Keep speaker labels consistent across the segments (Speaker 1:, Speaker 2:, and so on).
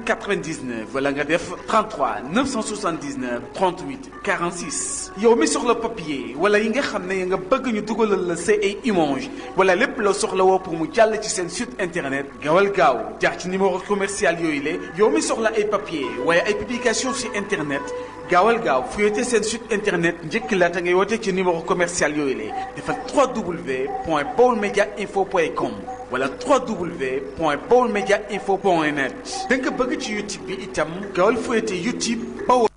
Speaker 1: 99 wala nga def 33 979 38 46 yow mi soxla papier wala yi nga xam ne nga bëgg ñu dugalal la sa ay image wala lépp loo soxla woo pour mu jàll ci seen site internet gaawal gaaw jaar ci numéro commercial yooyu la yow mi soxla ay papier waaye ay publication sur internet gaawal gaaw fuyete seen site internet njëkk laata ngay woote ci numéro commercial yooyu la defal www.baolmediainfo.com wala www.baolmediainfo.net da nga bëgg ci YouTube bi itam gaawal fuyete YouTube Baol.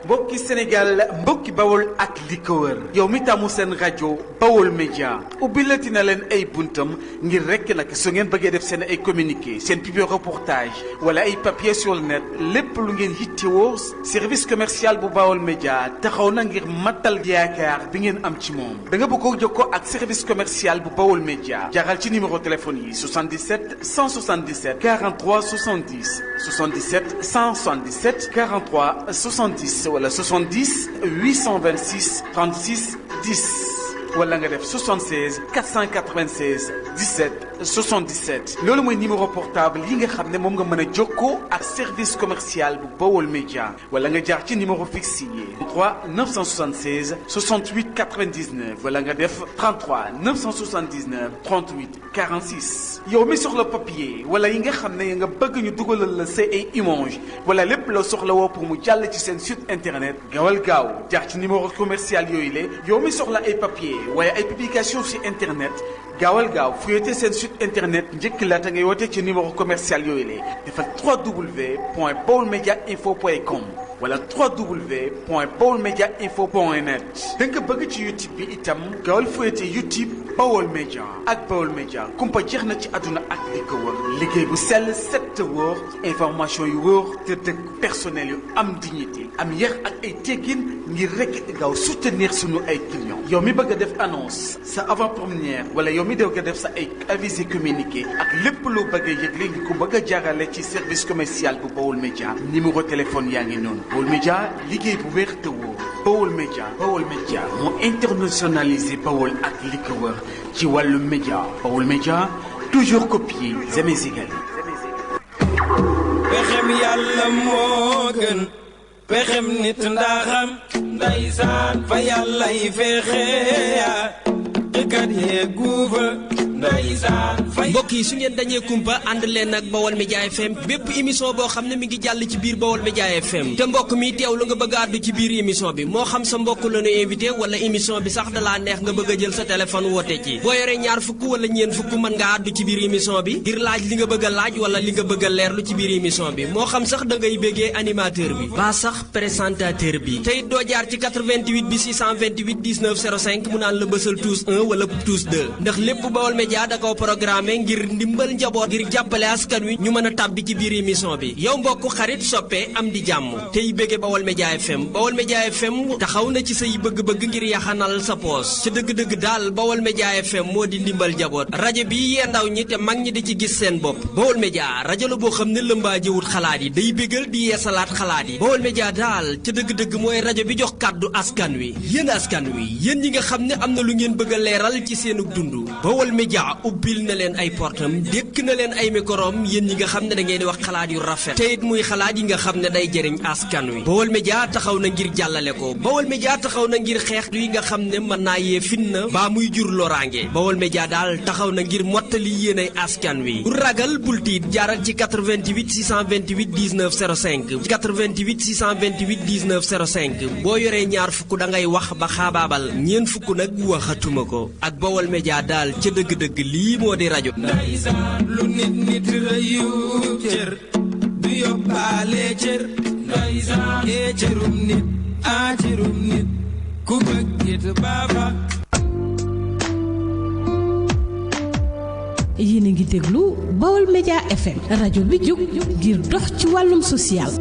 Speaker 1: mbokki Sénégal mbokki Bawol ak li ko wër yow mi taamu seen rajo Bawol Média ubbilati na leen ay buntam ngir rek nag su ngeen bëggee def seen ay communiqué seen publi reportage wala ay papier sur le net lépp lu ngeen yittewoo service commercial bu Bawol Média taxaw na ngir matal yaakaar bi ngeen am ci moom da nga bëgg jokkoo ak service commercial bu Bawol Média jaaral ci numéro téléphone yi 77 177 43 70 77 177 43 70 wala 70 826 36 10 wala nga def 76 496 17 77 loolu mooy numéro portable yi nga xam ne moom nga mën a jokkoo ak service commercial bu Bawol Média wala nga jaar ci numéro fixe yi 33 976 68 99 wala nga def 33 979 38 46 yow mi soxla papier wala yi nga xam ne nga bëgg ñu dugalal la sa ay image wala lépp loo soxla woo pour mu jàll ci seen site internet gaawal gaaw jaar ci numéro commercial yooyu la yow mi soxla ay papier waaye ay publication ci internet gaawal gaaw fuyete seen site internet njëkk laata ngay woote ci numéro commercial yooyu la defal www.baolmediainfo.com wala www.baolmediainfo.net da nga bëgg ci YouTube bi itam gaawal fuyete YouTube Bawol Média ak Bawol Média kumpa jeex na ci àdduna ak li ko wër liggéey bu sell set te wóor information yu wóor te dëgg personnel yu am dignité am yar ak ay teggin ngir rek gaaw soutenir sunu ay clients yow mi bëgg a def annonce sa avant-première wala yow mi bëgg a def sa ay avisé communiqué ak lépp loo bëgg a yëgle ngi ko bëgg a jaarale ci service commercial bu Bawol Média numéro téléphone yaa ngi noonu Bawol Média liggéey bu wér te wóor Bawol Média moo internationalisé Bawol ak li ko wër ci wàllu média Bawol Média toujours copier jamais égalé.
Speaker 2: pexem yàlla moo gën pexem nit ndaxam ndeysaan fa yàlla yi fexe kat yee guufa
Speaker 3: mbokk yi su ngeen dañee kumpa ànd leen ak Bawol Média FM bépp émission boo xam ne mi ngi jàll ci biir Bawol Média FM te mbokk mi teew lu nga bëgg a àddu ci biir émission bi moo xam sa mbokk la ñu invité wala émission bi sax dalaa neex nga bëgg a jël sa téléphone woote ci boo yoree ñaar fukk wala ñeen fukk mën nga àddu ci biir émission bi ngir laaj li nga bëgg a laaj wala li nga bëgg a leerlu ci biir émission bi moo xam sax da ngay béggee animateur bi ba sax présentateur bi te it doo jaar ci 88 bi 628 19 05 mu naan la bësal tous 1 wala tous 2 ndax lépp Bawol Média da ko programme ngir ndimbal njaboot ngir jàppale askan wi ñu mën a tàbbi ci biir émission bi yow mbokk xarit soppe am di jàmm tey bëgge Bawol Média FM Bawol Média FM taxaw na ci say bëgg-bëgg ngir yaxanal sa poos ca dëgg-dëgg daal Bawol Média FM moo di ndimbal njaboot rajo bi yee ndaw ñi te mag ñi di ci gis seen bopp Bawol Média rajo la boo xam ne lëmbaajewut xalaat yi day bégal di yeesalaat xalaat yi Bawol Média daal ca dëgg-dëgg mooy rajo bi jox kàddu askan wi yéen ñi nga xam ne am na lu ngeen bëgg a leeral ci seenu dund Bawol Média ubbil na leen ay portam dékk na leen ay microm yéen ñi nga xam ne da ngeen di wax xalaat yu rafet te it muy xalaat yi nga xam ne day jëriñ askan wi Bawol Média taxaw na ngir jàllale ko Bawol Média taxaw na ngir xeex yi nga xam ne mën naa yee fitna baa muy jur loraange Bawol Média daal taxaw na ngir mottali yéenay askan wi bu ragal bul tiit jaaral ci 88 628 19 05 88 628 19 05 boo yoree ñaar fukk da ngay wax ba xaabaabal ñeen fukk nag waxatuma ko ak Bawol Média daal ca dëgg-dëgg lii moo di rajo
Speaker 2: ndeysaan lu nit rëyu cër du yóbbaale cër ndeysaan ee cërum nit a cërum nit ku bëgg it baafa
Speaker 4: yéen a ngi déglu Bawol Média FM rajo bi jóg ngir dox ci wàllum social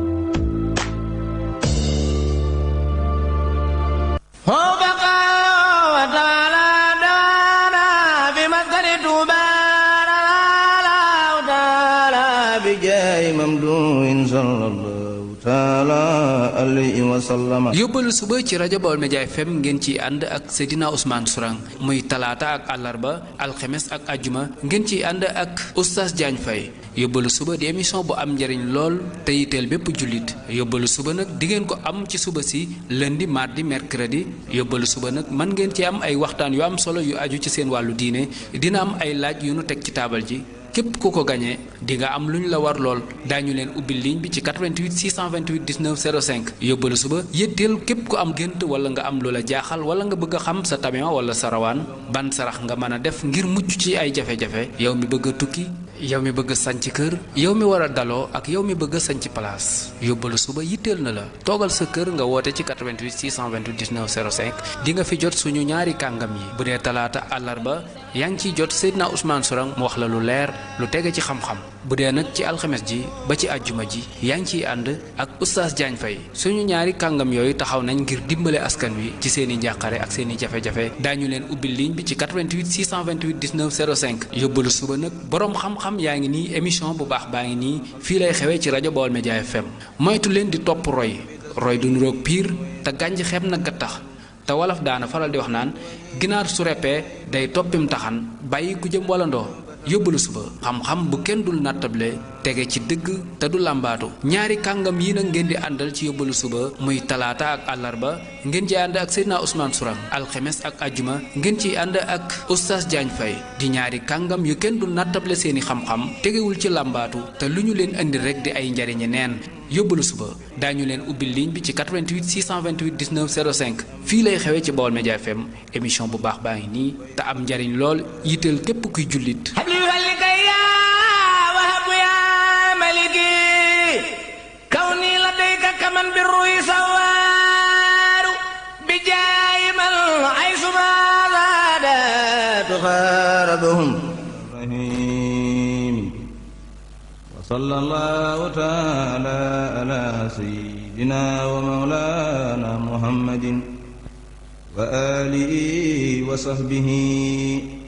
Speaker 2: mamduin sallallahu taala alayhi wa
Speaker 5: وسلم.
Speaker 6: yóbbalu suba ci rajo Baol Média FM ngeen ciy ànd ak Seydina Ousmane Sourang muy talaata ak àllarba alxemes ak ajjuma ngeen ciy ànd ak Oustaz Diagne Faye. yóbbalu suba di émission bu am njariñ lool te yitteel bépp jullit. yóbbalu suba nag di ngeen ko am ci suba si lundi mardi mercredi. yóbbalu suba nag mën ngeen ci am ay waxtaan yu am solo yu aju ci seen wàllu diine dina am ay laaj yu nu teg ci taabal ji. képp ku ko gañee di nga am lu ñu la war lool daañu leen ubbil ligne bi ci 88 628 19 05. yóbbalu suba yétteel képp ku am gént wala nga am lu la jaaxal wala nga bëgg a xam sa tamiya wala sa rawaan ban sarax nga mën a def ngir mucc ci ay jafe-jafe yow mi bëgg a tukki yow mi bëgg a sanc kër yow mi war a daloo ak yow mi bëgg a sanc place yóbbalu suba yitteel na la toogal sa kër nga woote ci 88 628 19 05 di nga fi jot suñu ñaari kàngam yi bu dee talaata àllarba yaa ngi ciy jot Seydina Ousmane Sourang mu wax la lu leer lu tege ci xam-xam bu dee nag ci alxames ji ba ci àjjuma ji yaa ngi ciy ànd ak Oustaz Diagne Faye suñu ñaari kàngam yooyu taxaw nañ ngir dimbale askan wi ci seen i njàqare ak seen i jafe-jafe daañu leen ubbil ligne bi ci 88 628 19 05. yóbbalu suba nag boroom xam-xam yaa ngi nii émission bu baax baa ngi nii fii lay xewee ci rajo Baol Média FM moytu leen di topp roy du niroog piir te gànj xeeb nag ga tax te wolof daana faral di wax naan ginaar su reppee day toppim taxan bàyyi ku jëm wala ndoo. yóbbalu suba xam-xam bu kenn dul nattable tege ci dëgg te du làmbaatu ñaari kàngam yi nag ngeen di àndal ci yóbbalu suba muy talaata ak àllarba ngeen ci ànd ak Seydina Ousmane Sourang alxemes ak ajjuma ngeen ciy ànd ak Oustaz Diagne Faye di ñaari kàngam yu kenn dul nattable seeni xam-xam tegewul ci làmbaatu te lu ñu leen indi rek di ay njariñi neen. yóbbalu suba daañu leen ubbil ligne bi ci 88 628 19 05 fii lay xewee ci Baol Média FM émission bu baax baa ngi nii te am njariñ lool yitteel képp kuy jullit.
Speaker 2: كوني لديك كمن بالروي سوار بجاي من حيث ما زاد
Speaker 5: تخاربهم رحيم وصلى الله تعالى على سيدنا ومولانا محمد وآله وصحبه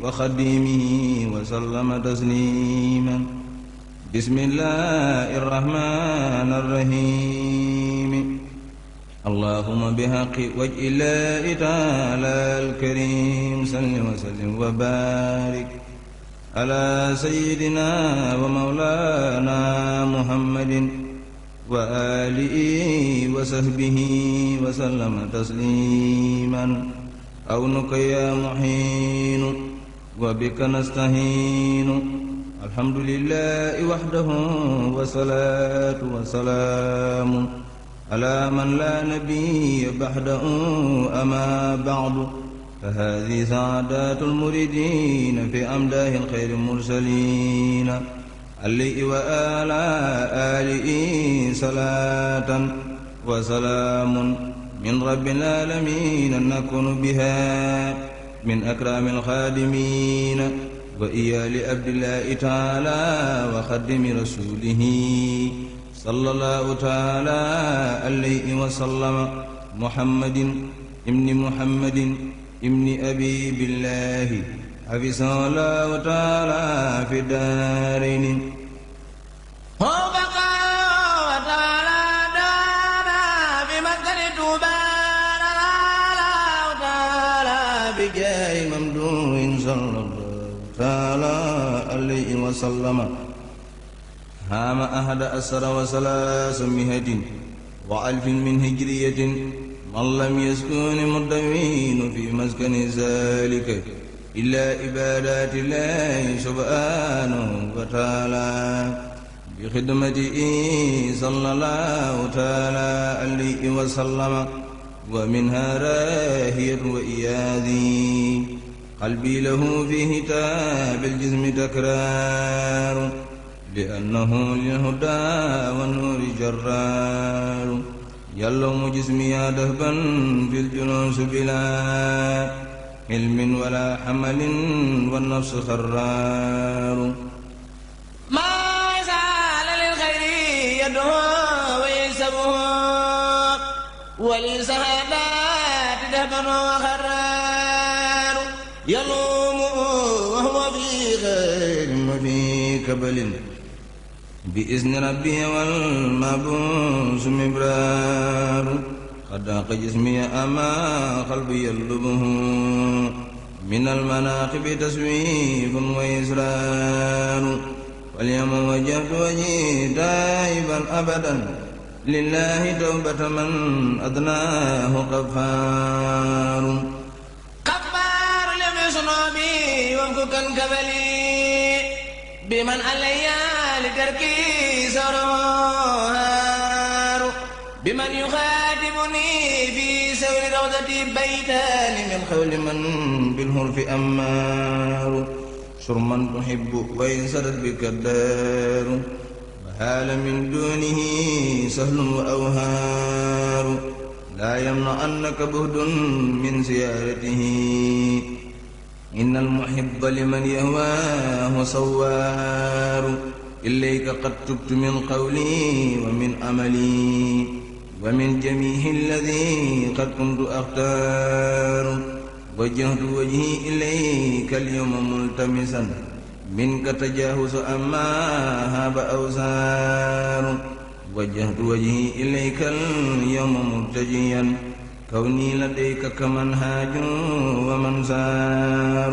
Speaker 5: وخديمه وسلم تسليما بسم الله الرحمن الرحيم اللهم بحق وجه الله تعالى الكريم صل وسلم وبارك على سيدنا ومولانا محمد وآله وصحبه وسلم تسليما عونك يا محين وبك نستعين الحمد لله وحده والصلاة والسلام على من لا نبي بعده أما بعد فهذه سعادات المريدين في أمداه الخير المرسلين عليه وآلى آله صلاة وسلام من رب العالمين نكون بها من أكرم الخادمين وإيا لعبد الله تعالى وخدم رسوله صلى الله تعالى عليه وسلم محمد ابن محمد ابن أبي بالله حفظه الله تعالى في الدارين بجاه ممدوح صلى الله تعالى عليه وسلم هام أحد أسر وثلاثمائة وألف من هجرية من لم يسكن مدوين في مسكن ذلك إلا عبادات الله سبحانه وتعالى بخدمته صلى الله تعالى عليه وسلم ومنها راهية وإياذي قلبي له في هتاب الجسم تكرار لأنه للهدى والنور جرار يلوم جسمي دهبا في الجنوس بلا علم ولا حمل والنفس خرار
Speaker 2: ما زال للخير يدعو ويسبه وللسهادات دهبا وخرار يلوم وهو في خير وفي كبل بإذن ربي والمبوس مبرار
Speaker 5: قد جسمي أما قلبي يلبه من المناقب تسويف وإسرار واليوم وجهت وجهي تائبا أبدا لله توبة من أدناه غفار
Speaker 2: غفار لم يصنعبي وفكا كبلي بمن علي لتركي سرار بمن يخاطبني في سور روضتي بيتان من خول من بالهرف أمار شرما تحب وإن سرت بك الدار وهال من دونه سهل وأوهار لا يمنعنك بهد من زيارته إن المحب لمن يهواه صوار إليك قد تبت من قولي ومن عملي ومن جميع الذي قد كنت أختار وجهت وجهي إليك اليوم ملتمسا منك تجاوز أما هاب أوزار وجهت وجهي إليك اليوم مبتجيا كوني لديك كمنهاج ومن سار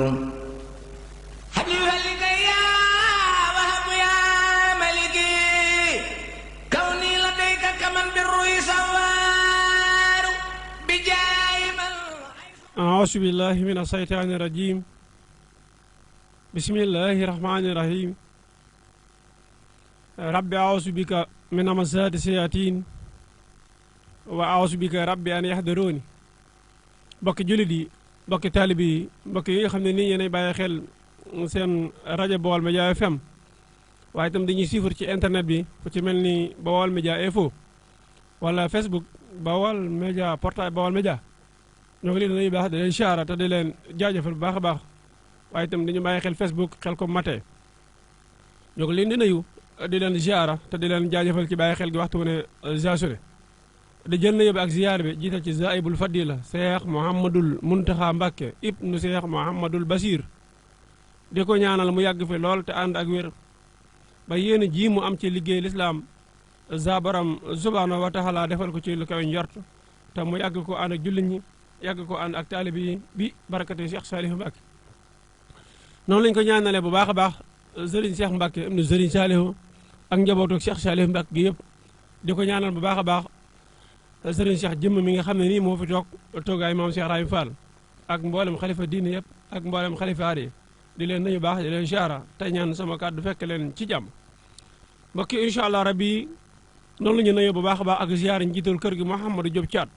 Speaker 7: أعوذ بالله من الشيطان الرجيم بسم الله الرحمن الرحيم ربي أعوذ بك من همزات الشياطين وأعوذ بك ربي أن يحضروني bokki jullit yi bokki taalibe yi bokki yi nga xam ne nii yéenay bàyyi xel seen rajo Baol Média FM waaye itam dañuy suivre ci internet bi fu ci mel ni Baol Média Info wala Facebook Baol Média portail Baol Média ñoo ngi leen di nuyu baax di leen siyaara te di leen jaajëfal bu baax a baax waaye itam dañu bàyyi xel Facebook Xelcom Matin ñoo ngi leen di nuyu di leen siyaara te di leen jaajëfal ci bàyyi xel gi waxtu ne jaasune di jël na yóbbu ak ziyaar bi jiital ci zaibul fadila Cheikh Mouhamadul Muntaxa Mbàkke ibnu Cheikh Mouhamadul Basir di ko ñaanal mu yàgg fi lool te ànd ak wér ba yéen ji mu am ci liggéey lislaam zabaram subhaanahu wa taala defal ko ci lu kaw njort te mu yàgg ko ànd ak jullit ñi yàgg ko ànd ak taalibe yi bi barakati Cheikh Saliou Mbacke noonu lañu ko ñaanalee bu baax a baax Serigne Cheikh Mbacke ibnu Serigne Saliou ak njabootu Cheikh Saliou Mbacke gi yëpp di ko ñaanal bu baax a baax Serigne Cheikh jëmm mi nga xam ne nii moo fi toog toogaay maam Cheikh Rahim Fall ak mboolem xalifa diine yëpp ak mboolem xalifa aada yi di leen nuyu baax di leen siyaara tey ñaan sama kàddu fekk leen ci jàmm mbokk yi incha allah rabbi noonu la ñu nuyu bu baax a baax ak ziyaara njiitul kër gi Mouhamadou Diop Thiat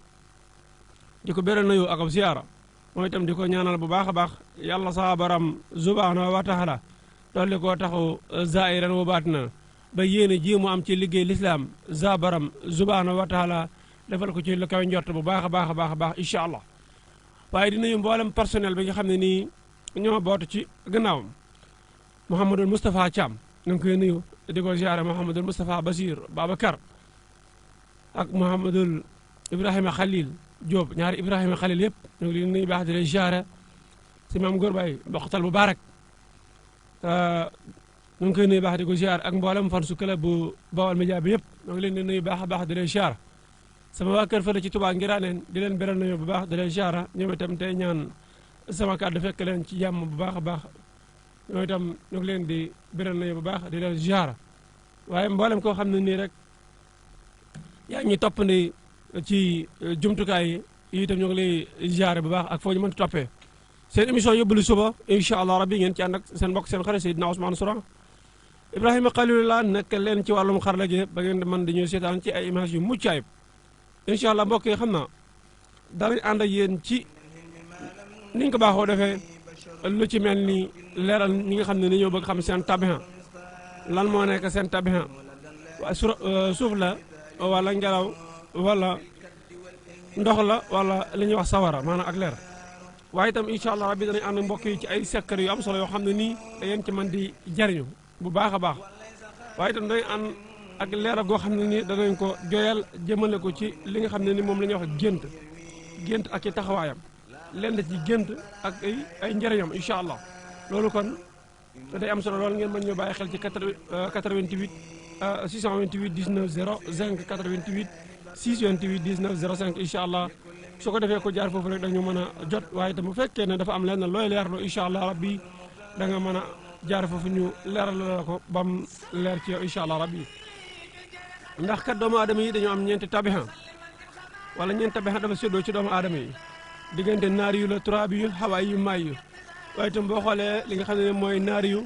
Speaker 7: di ko beral nuyu ak ab ziyaara mooy itam di ko ñaanal bu baax a baax yàlla saa baram subhaanahu wa taala dolli koo taxaw zaahiran wa baatinan ba yéene ji mu am ci liggéey lislaam za baram subhaanahu wa taala defal ko ci lu kaw njort bu baax a baax a baax a baax incha allah waaye di nuyu mboolem personnel bi nga xam ne nii ñoo bootu ci gannaawam Mouhamadul Moustapha Thiam ñu ngi koy nuyu di ko ziyaara Mouhamadul Moustapha Basir Babacar ak Mouhamadul Ibrahima Khalil Diop ñaari Ibrahima Khalil yëpp ñu ngi leen nuyu baax di leen ziyaara si maam Góor Baay Mboqatal bu Baarak ñu ngi koy nuyu baax di ko ziyaara ak mboolem fan su club bu Baol Média bi yëpp ñu ngi leen di nuyu baax a baax di leen ziyaara sama waa kër fële ci Touba Ngiraneen di leen beral nuyu bu baax di leen ziyaara ñoom itam tey ñaan sama kàddu fekk leen ci jàmm bu baax a baax ñoom itam ñu ngi leen di beral nuyu bu baax di leen ziyaara waaye mboolem koo xam ne nii rek yaa ngi toppandi ci jumtukaay yi itam ñu ngi lay ziyaare bu baax ak foo ñu mënti toppee seen émission yóbbalu suba incha allah rabbi ngeen ci ànd ak seen mbokk seen xarit Seydina Ousmane Souran Ibrahima Khalilullah nekk leen ci wàllum xarala gi ba ngeen di mën di ñu seetaan ci ay image yu mucc ayib incha allah mbokk yi xam naa danañ ànd ak yéen ci ni ñu ko baaxoo defee lu ci mel ni leeral ñi nga xam ne dañoo bëgg xam seen tabihan lan moo nekk seen tabihan waaye suuf la wala ngelaw wala ndox la wala li ñuy wax sawara maanaam ak leer waaye itam incha allah rabbi danañ ànd mbokk yi ci ay secret yu am solo yoo xam ne nii da ngeen ci mën di jariñu bu baax a baax waaye itam dañuy ànd ak leeral goo xam ne nii danañ ko joyal jëmale ko ci li nga xam ne ni moom la ñuy wax gént ak ci taxawaayam lenn ci gént ak ay njëriñam incha allah loolu kon day am solo loolu ngeen mën ñoo bàyyi xel ci 88 628 19 0 5 88 628 19 05 incha allah su ko defee ko jaar foofu rek dañu mën a jot waaye itam bu fekkee ne dafa am lenn looy leerlu incha allah rabbi da nga mën a jaar foofu ñu leeral la ko bam leer ci yow incha allah rabbi ndax kat doomu aadama yi dañoo am ñeenti tabiha wala ñeenti tabiha dafa séddoo ci doomu aadama yi diggante naari yu la turaabi yu xawaay yu maay yu waaye itam boo xoolee li nga xam ne mooy naari yu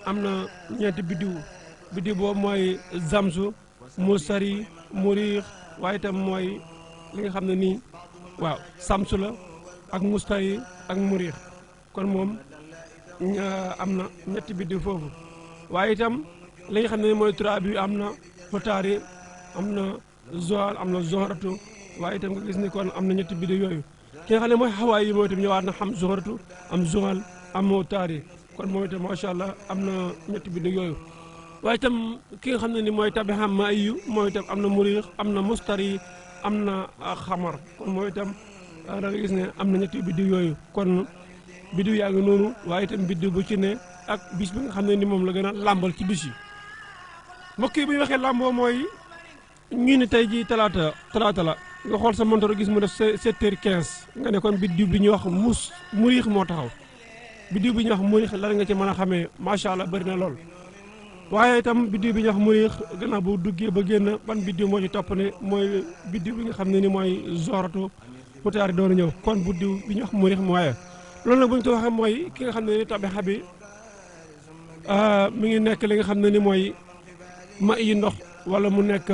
Speaker 7: am na ñeenti biddiw boobu mooy zamsu musari muriix waaye itam mooy li nga xam ne nii waaw samsu la ak mustari ak muriix kon moom am na ñetti biddiw foofu waaye itam li nga xam ne mooy turaabi yu am na fotaari am na zoal am na zohratu waaye itam nga gis ni kon am na ñetti biddiw yooyu ki nga xam ne mooy xawaay yi mooy itam ñëwaat na xam zohratu am zoal am motaari kon moom itam macha allah am na ñetti biddiw yooyu waaye itam ki nga xam ne ni mooy tabi xam ma ayu mooy itam am na muriix am na mustari am na xamar kon mooy itam da nga gis ne am na ñetti biddiw yooyu kon biddiw yaa ngi noonu waaye itam biddiw bu ci ne ak bis bi nga xam ne ni moom la gën a làmbal ci bis yi mbokk yi bu ñu waxee làmboo mooy ñu ni tey ji talaata la nga xool sa montor gis mu def 7h15 nga ne kon biddiw bi ñuy wax muriix moo taxaw biddiw bi ñuy wax muriix lan nga ci mën a xamee macha allah bëri na lool waaye itam biddiw bi ñuy wax muriix gannaaw bu duggee ba génn ban biddiw moo ci topp ne mooy biddiw bi nga xam ne ni mooy zooratu futaari doon ñëw kon biddiw bi ñuy wax muriix mu waaye loolu nag bu ñu ko waxee mooy ki nga xam ne ni tabixa bi mi ngi nekk li nga xam ne ni mooy ma yi ndox wala mu nekk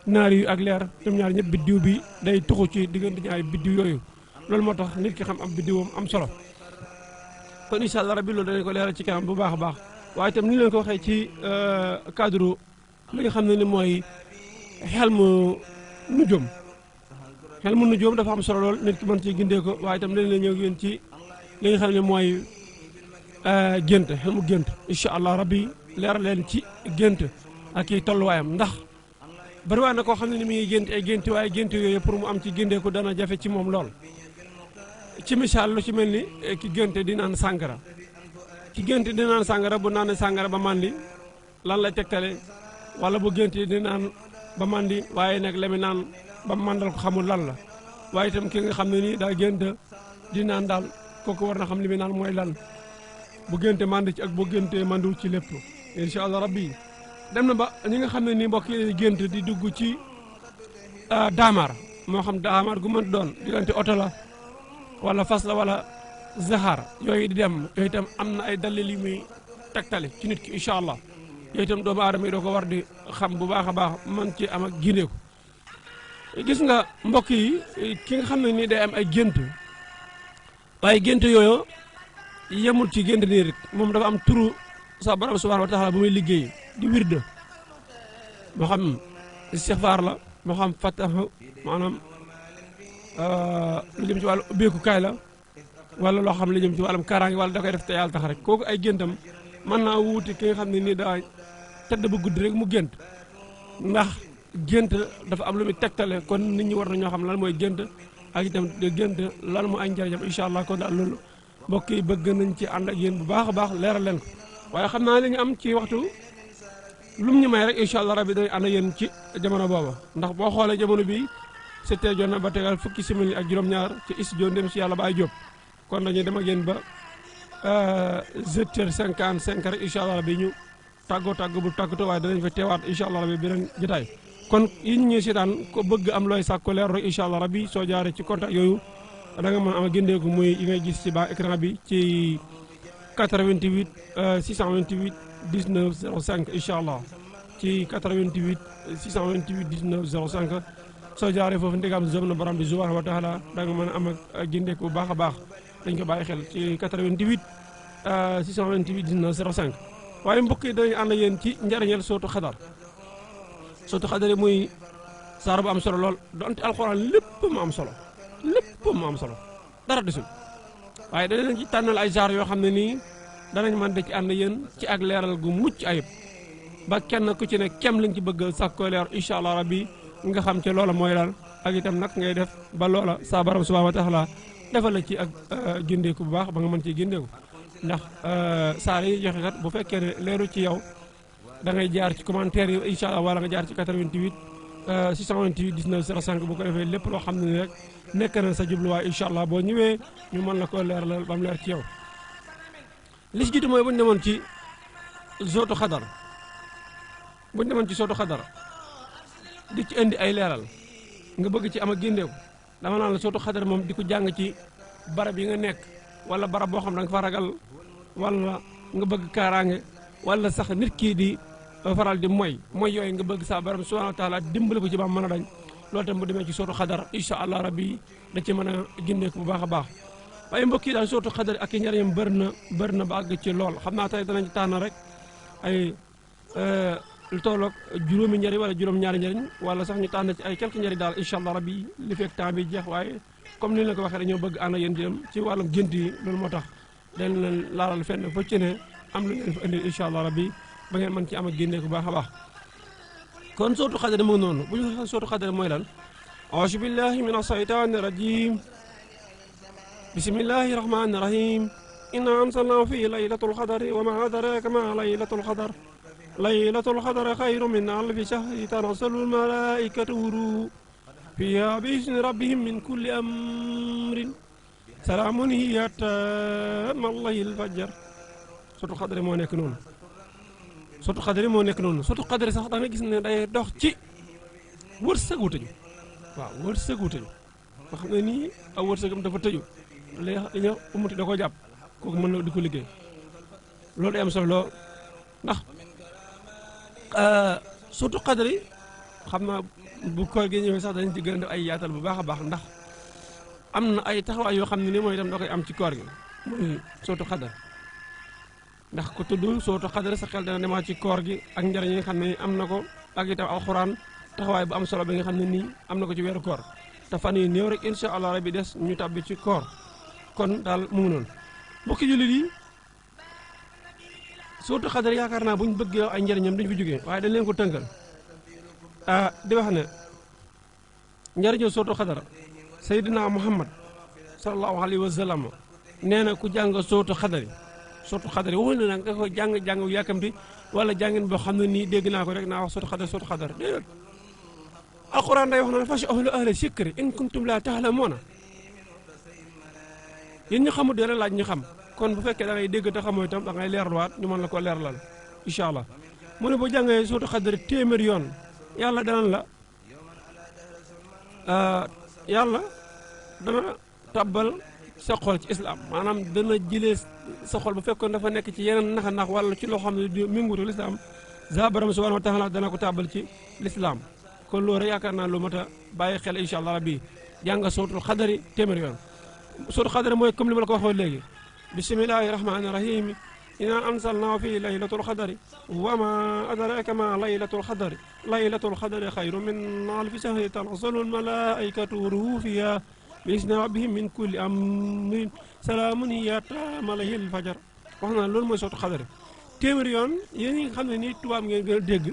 Speaker 7: naar yu ak leer ñoom ñaar ñëpp biddiw bi day tuxu ci diggante ñaari biddiw yooyu loolu moo tax nit ki xam am biddiwam am solo kon incha allah rabbi loolu danañ ko leeral ci kanam bu baax a baax waaye itam ni leen ko waxee ci cadre li nga xam ne ni mooy xel mu nujum dafa am solo lool nit ki mën ci gindee ko waaye itam dañ leen ñëw yéen ci li nga xam ne mooy gént xel mu gént incha allah rabbi leeral leen ci gént ak i tolluwaayam ndax bari waa na koo xam ne ni mi ngi gént ay gént waaye gént yooyu pour mu am ci gindeeku dana jafe ci moom lool ci misaal lu ci mel ni ki gént di naan sàngara ki gént di naan sàngara bu naanee sàngara ba màndi lan la tegtale wala bu gént di naan ba màndi waaye nag la mi naan ba màndal ko xamul lan la waaye itam ki nga xam ne nii daa gént di naan daal kooku war na xam li mi naan mooy lan bu génte màndi ci ak bu génte màndiwul ci lépp incha allah rabbi dem na ba ñi nga xam ne nii mbokk yi gént di dugg ci daamar moo xam daamar gu mën doon diggante oto la wala fas la wala zahar yooyu di dem yooyu itam am na ay dalil yu muy tegtale ci nit ki incha allah yooyu itam doomu aadama yi doo ko war di xam bu baax a baax man ci am ak gindeeku gis nga mbokk yi ki nga xam ne nii day am ay gént waaye gént yooyu yemul ci gént nii rek moom dafa am turu sa borom subhanahu wa taala bu muy liggéey di wirde moo xam istixfaar la moo xam fatahu maanaam lu jëm ci wàllu ubbeekukaay la wala loo xam lu jëm ci wàllum kaaraange wala da koy def te yàlla tax rek kooku ay géntam mën naa wuuti ki nga xam ne nii daa tëdd ba guddi rek mu gént ndax gént dafa am lu muy tegtale kon nit ñi war na ñoo xam lan mooy gént ak itam gént lan moo ay njëriñam incha allah kon daal loolu mbokk yi bëgg nañ ci ànd ak yéen bu baax a baax leeral leen ko waaye xam naa li ñu am ci waxtu lum ñu may rek incha allah rabbi dañuy ànd ak yéen ci jamono booba ndax boo xoolee jamono bi c'était jot na ba tegal fukki simili ak juróom-ñaar ci studio ndem si yàlla Baye Diop kon dañuy dem ak yéen ba 7h55 rek incha allah rabbi ñu tàggoo bu tàggatoo waaye danañ fa teewaat incha allah rabbi beneen jotaay kon yi ñu seetaan ko bëgg am looy sàkku leer rek incha allah rabbi soo jaaree ci contact yooyu da nga mën a am gindeeku muy yi ngay gis ci bas écran bi ci 88 628 19 05 incha allah ci 88 628 19 05 soo jaaree foofu ndegam zom na borom bi subhanahu wa taala da nga mën a am ak gindeeku bu baax a baax dañ ko bàyyi xel ci 88 628 19 05 waaye mbokk yi dañuy ànd yéen ci njariñal sootu xadar muy saar bu am solo lool donte alxuraan lépp mu am solo dara desul waaye danañ ci tànnal ay saar yoo xam ne nii danañ mën da ci ànd yéen ci ak leeral gu mucc ayib ba kenn ku ci ne kem lañ ci bëgg sàkkoo leer incha allah rabbi nga xam ci loola mooy daal ak itam nag ngay def ba loola saa borom subhanahu wa taala defal la ci ak gindeeku bu baax ba nga mën ci gindeeku ndax saar yi joxe kat bu fekkee ne leeru ci yow da ngay jaar ci commentaire yi incha allah wala nga jaar ci 88 628 19 05 bu ko defee lépp loo xam ne ni rek nekk na sa jubluwaay incha allah boo ñëwee ñu mën la ko leeralal ba mu leer ci yow. li ci jiitu mooy bu ñu demoon ci sootu xadar di ci indi ay leeral nga bëgg ci am a géndeeku dama naan la sootu xadar moom di ko jàng ci barab yi nga nekk wala barab boo xam da nga fa ragal wala nga bëgg kaaraange wala sax nit kii di faral di mooy yooyu nga bëgg sa borom subhanahu wa taala dimbali ko ci ba mën a dañ loolu tam bu demee ci sootu xadar incha allah rabbi da ci mën a génneeku bu baax a baax. waaye mbokk yi daal sootu xadar ak i njëriñam bëri na ba àgg ci lool xam naa tey danañ tànn rek ay lu tolloog juróomi njëriñ wala juróom-ñaari njëriñ wala sax ñu tànn ci ay quelques njëriñ daal incha allah rabbi li fekk temps bi jeex waaye comme ni la ko waxee dañoo bëgg ànd ak yéen di dem ci wàllum gént yi loolu moo tax dañ leen laalal fenn fa ci ne am lu leen fa indil incha allah rabbi ba ngeen mën ci am ak génneeku bu baax a baax. kon sootu xadar mu ngi noonu bu ñu waxee sootu xadar mooy lan auzu billahi mina shaytaani rajim bismillahi rahmani rahim inna anzalnahu fi laylatul qadri wa ma adraka ma laylatul qadr laylatul qadri khayrun min alfi shahrin tanazzalul malaikatu waruuhu fiha bi izni rabbihim min kulli amrin salaamun hiya hattaa matla'il fajr sootu xadri moo nekk noonu sootu xadri moo nekk noonu sootu xadri sax da nga gis ne day dox ci wërsëg wu tëju waaw wërsëg wu tëju nga xam ne nii aw wërsëgam dafa tëju léegi ñoo umuti da koo jàpp kooku mën na di ko liggéey loolu day am solo lool ndax sootu xadri xam naa bu koor gi ñëwee sax dañu ci gën a def ay yaatal bu baax a baax ndax am na ay taxawaay yoo xam ne ni mooy itam da koy am ci koor gi muy sootu xadar ndax ku tudd sootu xadar sa xel dana demaat ci koor gi ak njëriñ yi nga xam ne am na ko ak itam alxuraan taxawaay bu am solo bi nga xam ne nii am na ko ci weeru koor te fan yi néew rek incha allah rabbi des ñu tàbbi ci koor kon daal mu ngi noonu mbokki jullit yi sootu xadar yaakaar naa bu ñu bëggee ay njëriñam dañu fi jógee waaye dañ leen ko tënkal di wax ne njëriñu sootu xadar Seydina Muhammad sallallahu alayhi wa sallam nee na ku jàng sootu xadar waxul ne nag nga ko jàng bu yàkkamti wala jàngin boo xam ne nii dégg naa ko rek naa wax sootu xadar déedéet alquran day wax na fas'alu ahla zikri in kuntum la ta'lamuuna yéen ñu xamul dara laaj ñu xam kon bu fekkee da ngay dégg te xamoo itam da ngay leerluwaat ñu mën la ko leerlal incha allah mu ne boo jàngee sootu xadar téeméer yoon yàlla dana tabbal sa xol ci islam maanaam dana jëlee sa xol bu fekkoon dafa nekk ci yeneen nax wala ci loo xam ne du mingutu l'islam za borom subhanahu wa taala dana ko tabbal ci l'islam kon loolu rek yaakaar naa lu mat a bàyyi xel incha allah rabbi jàng sootul xadari téeméer yoon sootul xadari mooy comme li ma la ko waxoon léegi bismillahi rahmani rahim inna anzalnahu fi laylatul qadri wa ma adraka ma laylatul qadri laylatul qadri khayrun min alfi shahrin tanazzalul malaikatu waruuhu fiha bi izni rabbihim min kulli amrin salaamun hiya hattaa matla'il fajr wax naa loolu mooy sootu xadari téeméer yoon yéen ñi nga xam ne nii tubaab ngeen gën a dégg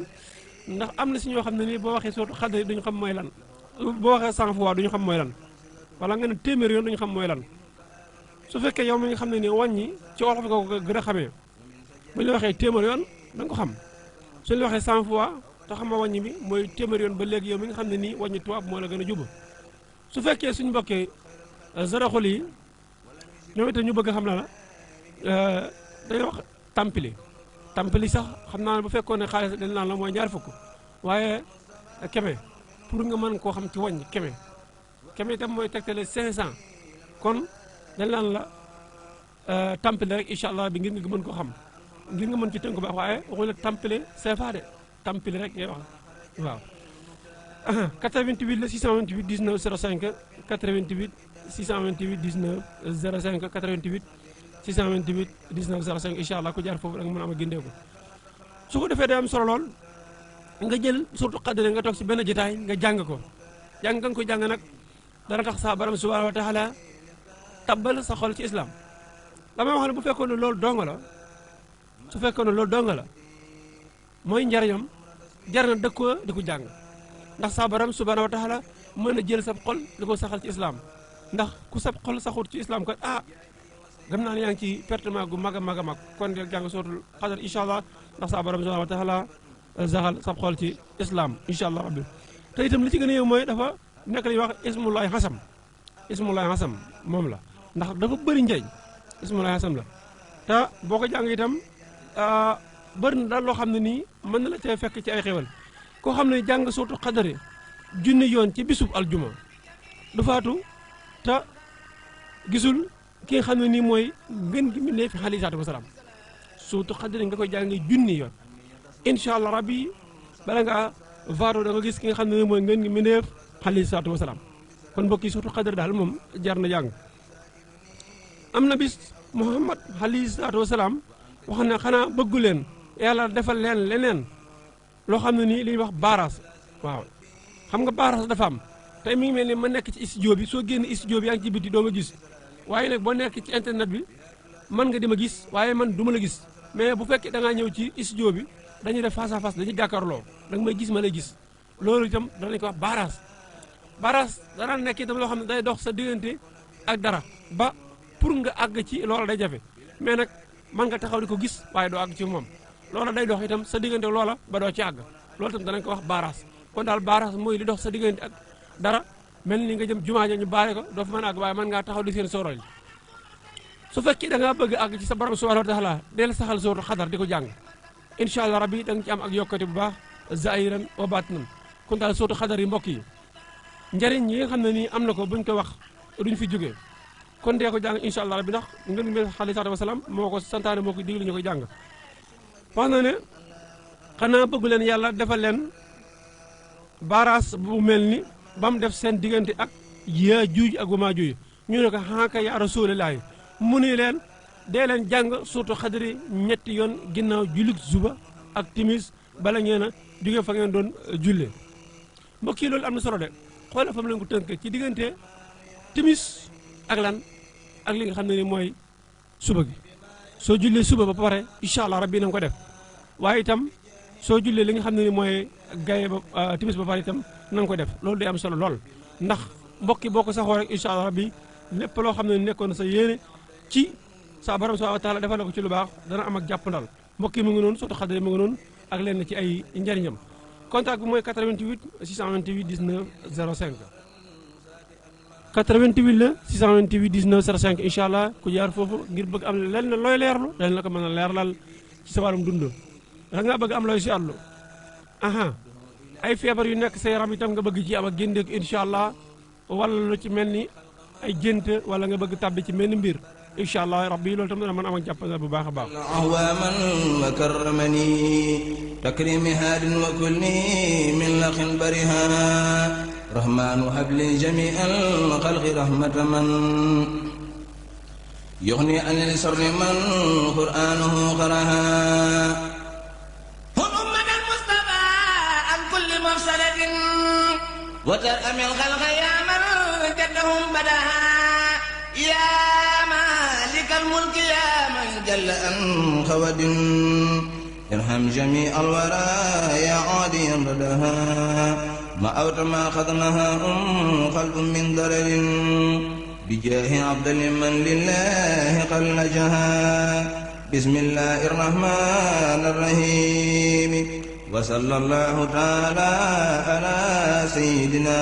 Speaker 7: ndax am na si ñoo xam ne nii boo waxee sootu xadari duñu xam mooy lan boo waxee 100 fois duñu xam mooy lan wala nga ne téeméer yoon duñu xam mooy lan su fekkee yow mi nga xam ne nii wàññi ci wolof nga ko gën a xamee bu ñu la waxee téeméer yoon da nga ko xam suñu la waxee 100 fois te xam nga wàññi bi mooy téeméer yoon ba léegi yow mi nga xam ne nii wàññi tubaab moo la gën a juba su fekkee suñu mbokkee zaraxul yi ñoom itam ñu bëgg a xam la dañuy wax tampili sax xam naa ne bu fekkoon ne xaalis dañ naan la mooy ñaar fukk waaye keme pour nga mën koo xam ci wàññi keme itam mooy tegtale 500 kon dañ naan la tampile rek incha allah bi ngir nga mën koo xam ngir nga mën ci tënk baax waaye waxuñu la tampile CFA de tampile rek ngay wax waaw 88 la 628 19 05 88 628 19 05 88 628 19 05 incha allah ku jaar foofu rek mën a am a gindeeku su ko defee day am solo lool nga jël surtout xadre nga toog si benn jotaay nga jàng ko jàng nga ko jàng nag dana tax sa borom subhanahu wa taala tabbal sa xol ci islam damay wax ne bu fekkoon ne loolu dong la su fekkoon ne loolu dong la mooy njariñam jar na dëkkoo di ko jàng ndax sa borom subhanahu wa taala mën a jël sa xol di ko saxal ci islam ndax ku sab xol saxut ci islam kat gëm naa ne yaa ngi ci pertement gu mag a mag a mag kon del jàng sootul xadar incha allah ndax sa borom subhanahu wa taala saxal sab xol ci islam incha allah rabbi te itam li ci gën a yëw mooy dafa nekk li ñuy wax ismullahi xasam moom la ndax dafa bëri njëriñ ismullahi xasam la te boo ko jàng itam bëri na daal loo xam ne nii mën na la cee fekk ci ay xéwal koo xam ne jàng sootu xadari junni yoon ci bisub aljuma du faatu te gisul ki nga xam ne nii mooy ngën gi mu ne fi alayhi salaatu wasalaam sootu xadari nga koy jàngee junni yoon incha allah rabbi bala ngaa faatu da nga gis ki nga xam ne nii mooy ngën gi mu ne fi alayhi salaatu wasalaam kon mbokk yi sootu xadari daal moom jar na jàng. am na bis Muhammad alayhi salaatu wasalaam wax ne xanaa bëggu leen yàlla defal leen leneen loo xam ne nii li ñuy wax baaraas waaw xam nga baaraas dafa am tey mi ngi mel ni ma nekk ci studio bi soo génn studio bi yaa ngi ci biti doo ma gis waaye nag boo nekk ci internet bi mën nga di ma gis waaye man du ma la gis mais bu fekkee da ngaa ñëw ci studio bi dañuy def face à face dañuy jàkkaarloo da nga may gis ma lay gis loolu itam danañ ko wax baaraas dana nekk itam loo xam ne day dox sa diggante ak dara ba pour nga àgg ci loola day jafe mais nag mën nga taxaw di ko gis waaye doo àgg ci moom loola day dox itam sa diggante loola ba doo ci àgg loolu itam danañ ko wax baaraas kon daal baaraas mooy li dox sa diggante ak dara mel ni nga jëm jumaa ja ñu baare ko doo fa mën a àgg waaye mën ngaa taxaw di seen soorol yi su fekkee da ngaa bëgg àgg ci sa borom subhanahu wa taala del saxal sootu xadar di ko jàng incha allah rabbi da nga ci am ak yokkati bu baax zahiran wa batinan kon daal sootu xadar yi mbokk yi njëriñ yi nga xam ne nii am na ko buñ ko wax duñ fi jógee kon dee ko jàng incha allah rabbi ndax ngeen mel alayhi salaatu wasalaam moo ko santaane moo ko diglu ñu koy jàng wax na ne xanaa bëggu leen yàlla defal leen baaraas bu mel ni ba mu def seen diggante ak Yaajuuj ak Maajuuj ñu ne ko xanka yaa rasuulallaahi mu ni leen dee leen jàng suuratu xadri ñetti yoon ginnaaw jullit suba ak timis bala ngeen a jóge fa ngeen doon jullee mbokk yi loolu am na solo de xoolal fa mu leen ko tënk ci diggante timis ak lan ak li nga xam ne ni mooy suba gi soo jullee suba ba pare incha allah rabbi na nga ko def waaye itam soo jullee li nga xam ne ni mooy gaye ba timis ba pare itam na nga ko def loolu day am solo lool ndax mbokki boo ko saxoo rek incha allah rabbi lépp loo xam ne nekkoon sa yéene ci sa borom subhanahu wa taala defal na ko ci lu baax dana am ak jàppandal mbokki mu ngi noonu surtout xadre mu ngi noonu ak lenn ci ay njariñam contact bi mooy 88 628 19 05 88 la 628 19 05 incha allah ku jaar foofu ngir bëgg am lenn looy leerlu dañ la ko mën a leerlal ci sa wàllum dund da nga bëgg am looy si àllu aha ay feebar yu nekk sa yaram itam nga bëgg ci am ak géndeeku incha allah wala lu ci mel ni ay gént wala nga bëgg tàbbi ci mel ni mbir incha allah rabbi loolu tam dana mën am ak jàppandal bu baax a baax
Speaker 5: ahwaman wa karramani takrimi haadin wa kulli min laqin bariha rahmanu habli jami al xalqi rahmata man yuxni an lisarri man qur'anuhu qaraha hum ummat al mustafa an kulli mafsadatin wa tarami al xalqa ya man jaddahum badaha ya مالك الملك يا من جل عن خواد ارحم جميع الورى يا عاديا ردها ما أوت ما أخذناها قلب من ضرر بجاه عبد لمن لله قد لجها بسم الله الرحمن الرحيم وصلى الله تعالى على سيدنا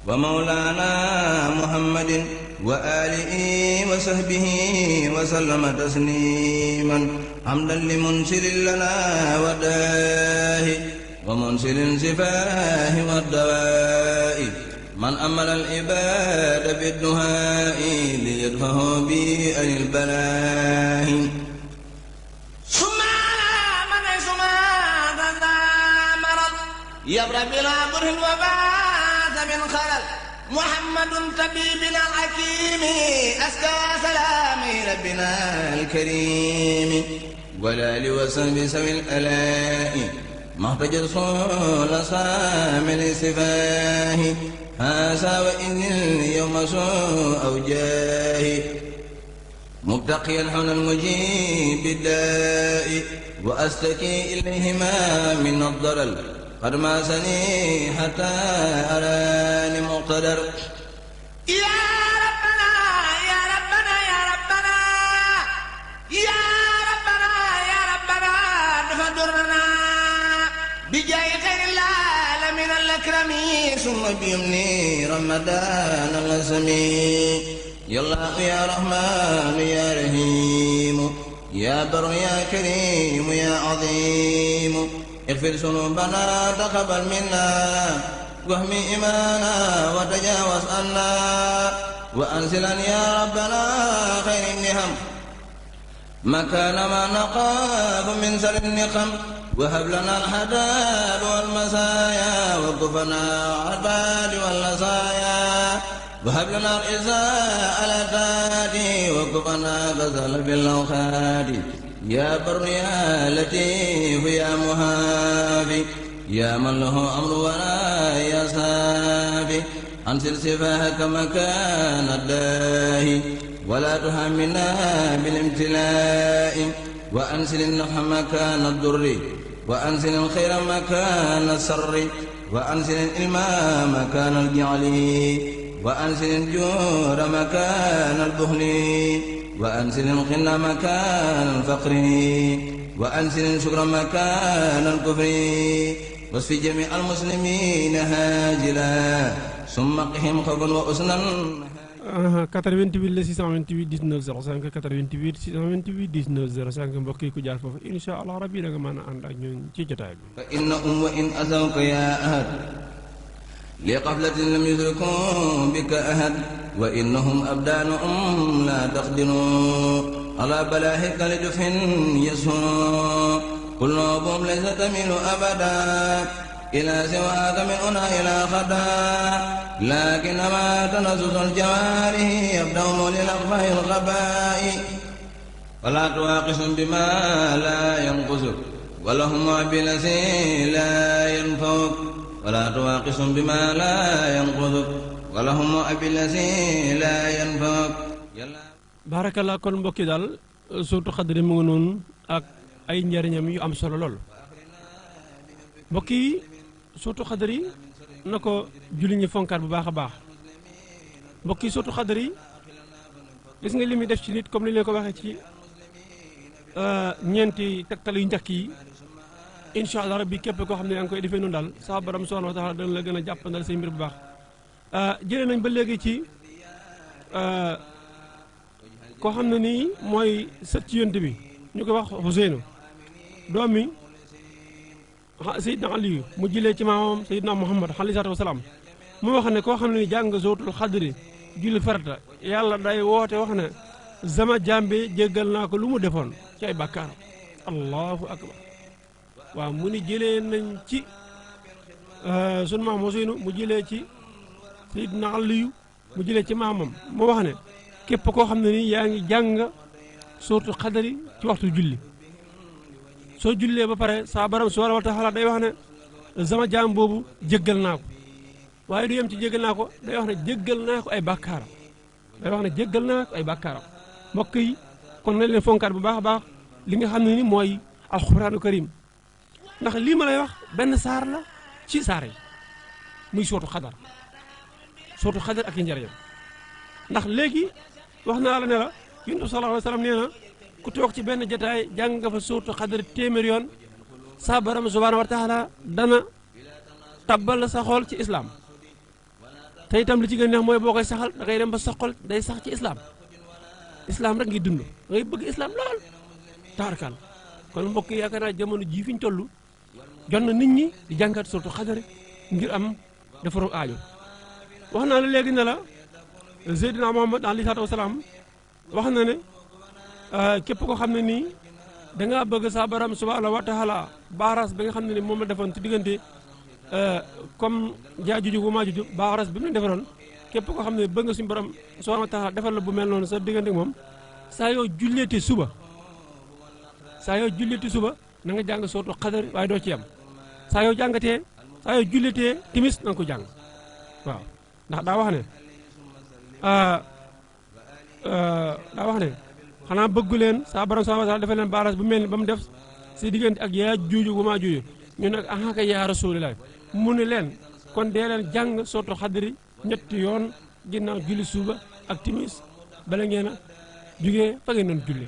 Speaker 5: ومولانا محمد وآله وصحبه وسلم تسليما حمدا لمنزل لنا وداه ومنزل الشفاه والدواء من أمل العباد بالدعاء ليدفه به عن البلاء ثم على من يسمى ذا مرض يبرأ بلا بره وبات من خلل محمد طبيبنا الحكيم أزكى سلام ربنا الكريم والآل وصحبه سوي الآلاء محتج رسول صامل صفاه هذا وإن اليوم سوء أو جاه مبتقيا حول المجيب بالداء وأستكي إليهما من الضلل قد ماسني حتى أراني مقتدر يا ربنا يا ربنا يا ربنا يا ربنا يا ربنا تفضلنا بجاه خير العالمين الأكرم ثم بيمني رمضان الأسمي يا الله يا رحمن يا رحيم يا بر يا كريم يا عظيم اغفر ذنوبنا تقبل منا واهم إيمانا وتجاوز عنا وأنزلا يا ربنا خير النهم مكان ما نخاف من سر النقم وهب لنا الحداد والمسايا وكفنا العباد والنصايا وهب لنا الإزاء على الدادي وكفنا غزل بالأوخاد يا بر يا لطيف يا مهابي يا من له أمر ولا يصابي أنزل سفاهك مكان الداهي ولا تهمنا بالامتلاء وأنزل النفح مكان الضر وأنزل الخير مكان السر وأنزل الإلمام مكان الجعل وأنزل الجور مكان البخل وأنزل الغنى مكان الفقر وأنزل الشكر مكان الكفر واصف جميع المسلمين هاجلا ثم قهم خوفا وأسنا
Speaker 7: 88 la 628 19 05 88 628 19 05 mbokk yi ku jaar foofu incha allah rabbi da nga mën a ànd ak ñun ci jotaay bi.
Speaker 5: fa innahum wa in azawka ya ahad li qaflatin lam yudriku bika ahad wa innahum abdanuhum la taqdiru ala balahika lidufin yasunu qulubuhum laysa tamilu abada إلى سواك من هنا إلى خدا لكنما تنزز الجوارح يبدأ للأخفاء الغباء ولا تواقصهم بما لا ينقصك ولهم بالذي لا ينفوك ولا تواقصهم بما لا ينقصك ولهم بالذي لا ينفوك
Speaker 7: بارك الله kon mbokki daal surtout xadri mu ngi noonu ak ay njariñam yu am solo lool mbokk yi surtout xadar yi na ko julli ñi fonkaat bu baax a baax mbokk yi surtout xadar yi gis nga li muy def ci nit comme ni leen ko waxee ci ñeenti tegtal yu njëkk yi incha allah rabbi képp koo xam ne yaa ngi koy defee noonu daal sa borom subhanahu wa taala dana la gën a jàppandal say mbir bu baax jëlee nañ ba léegi ci koo xam ne nii mooy sët ci yonent bi ñu ko wax Ousseynou doomi Seydina Aliyu mu jëlee ci maamam Seydina Muhammad alayhi salaatu wa salaam mu wax ne koo xam ne ni jàng suratul xadri julli farata yàlla day woote wax ne sama jàmbi jéggal naa ko lu mu defoon ci ay bàkkaar allahu akbar waaw mu ni jëlee nañ ci sunu maam Ousseynou mu jëlee ci Seydina Aliyu mu jëlee ci maamam mu wax ne képp koo xam ne nii yaa ngi jàng suratul xadri ci waxtu julli soo jullee ba pare saa borom subhanahu wa taala day wax ne sama jaam boobu jéggal naa ko waaye du yem ci jéggal naa ko day wax ne jéggal naa ko ay bàkkaaram day wax ne jéggal naa ko ay bàkkaaram mbokk yi kon nañ leen fonkaat bu baax a baax li nga xam ne ni mooy alxuraanu karim ndax lii ma lay wax benn saar la ci saar yi muy sootu xadar ak yi njëriñam ndax léegi wax naa la ne la yonent bi sallallahu alayhi wa sallam nee na ku toog ci benn jotaay jàng nga fa sootu xadar téeméer yoon sa borom subhanahu wa taala dana tabbal sa xol ci islam te itam li ci gën a neex mooy boo koy saxal da ngay dem ba sa xol day sax ci islam rek ngi dund da ngay bëgg islam lool taarkal kon mbokk yi yaakaar naa jamono jii fi ñu toll jot na nit ñi di jàngat sootu xadar ngir am defaru aajo wax naa la léegi ne la Seydina Muhammad alayhi salaatu wa salaam wax na ne képp ko xam ne nii dangaa bëgg sa borom subhanahu wa taala baaraas bi nga xam ne ni moom la defoon ci diggante comme jaajuju bu maajuju baaraas bi mu leen defaroon képp ko xam ne bëgg nga suñu borom subhanahu wa taala defal la bu mel noonu sa diggante moom saa yoo julleeti suba na nga jàng sootu xadar waaye doo ci yam saa yoo julleetee timis na nga ko jàng waaw ndax daa wax ne xanaa bëggu leen saa borom subhanahu wa taala defal leen baaraas bu mel ni ba mu def si diggante ak yaa juuju bu maa juuju ñu nag ahaka yaa rasulilah mu ne leen kon dee leen jàng sootu xadri ñetti yoon ginnaaw julli suba ak timis bala ngeen a jugee fa ngeen doon julli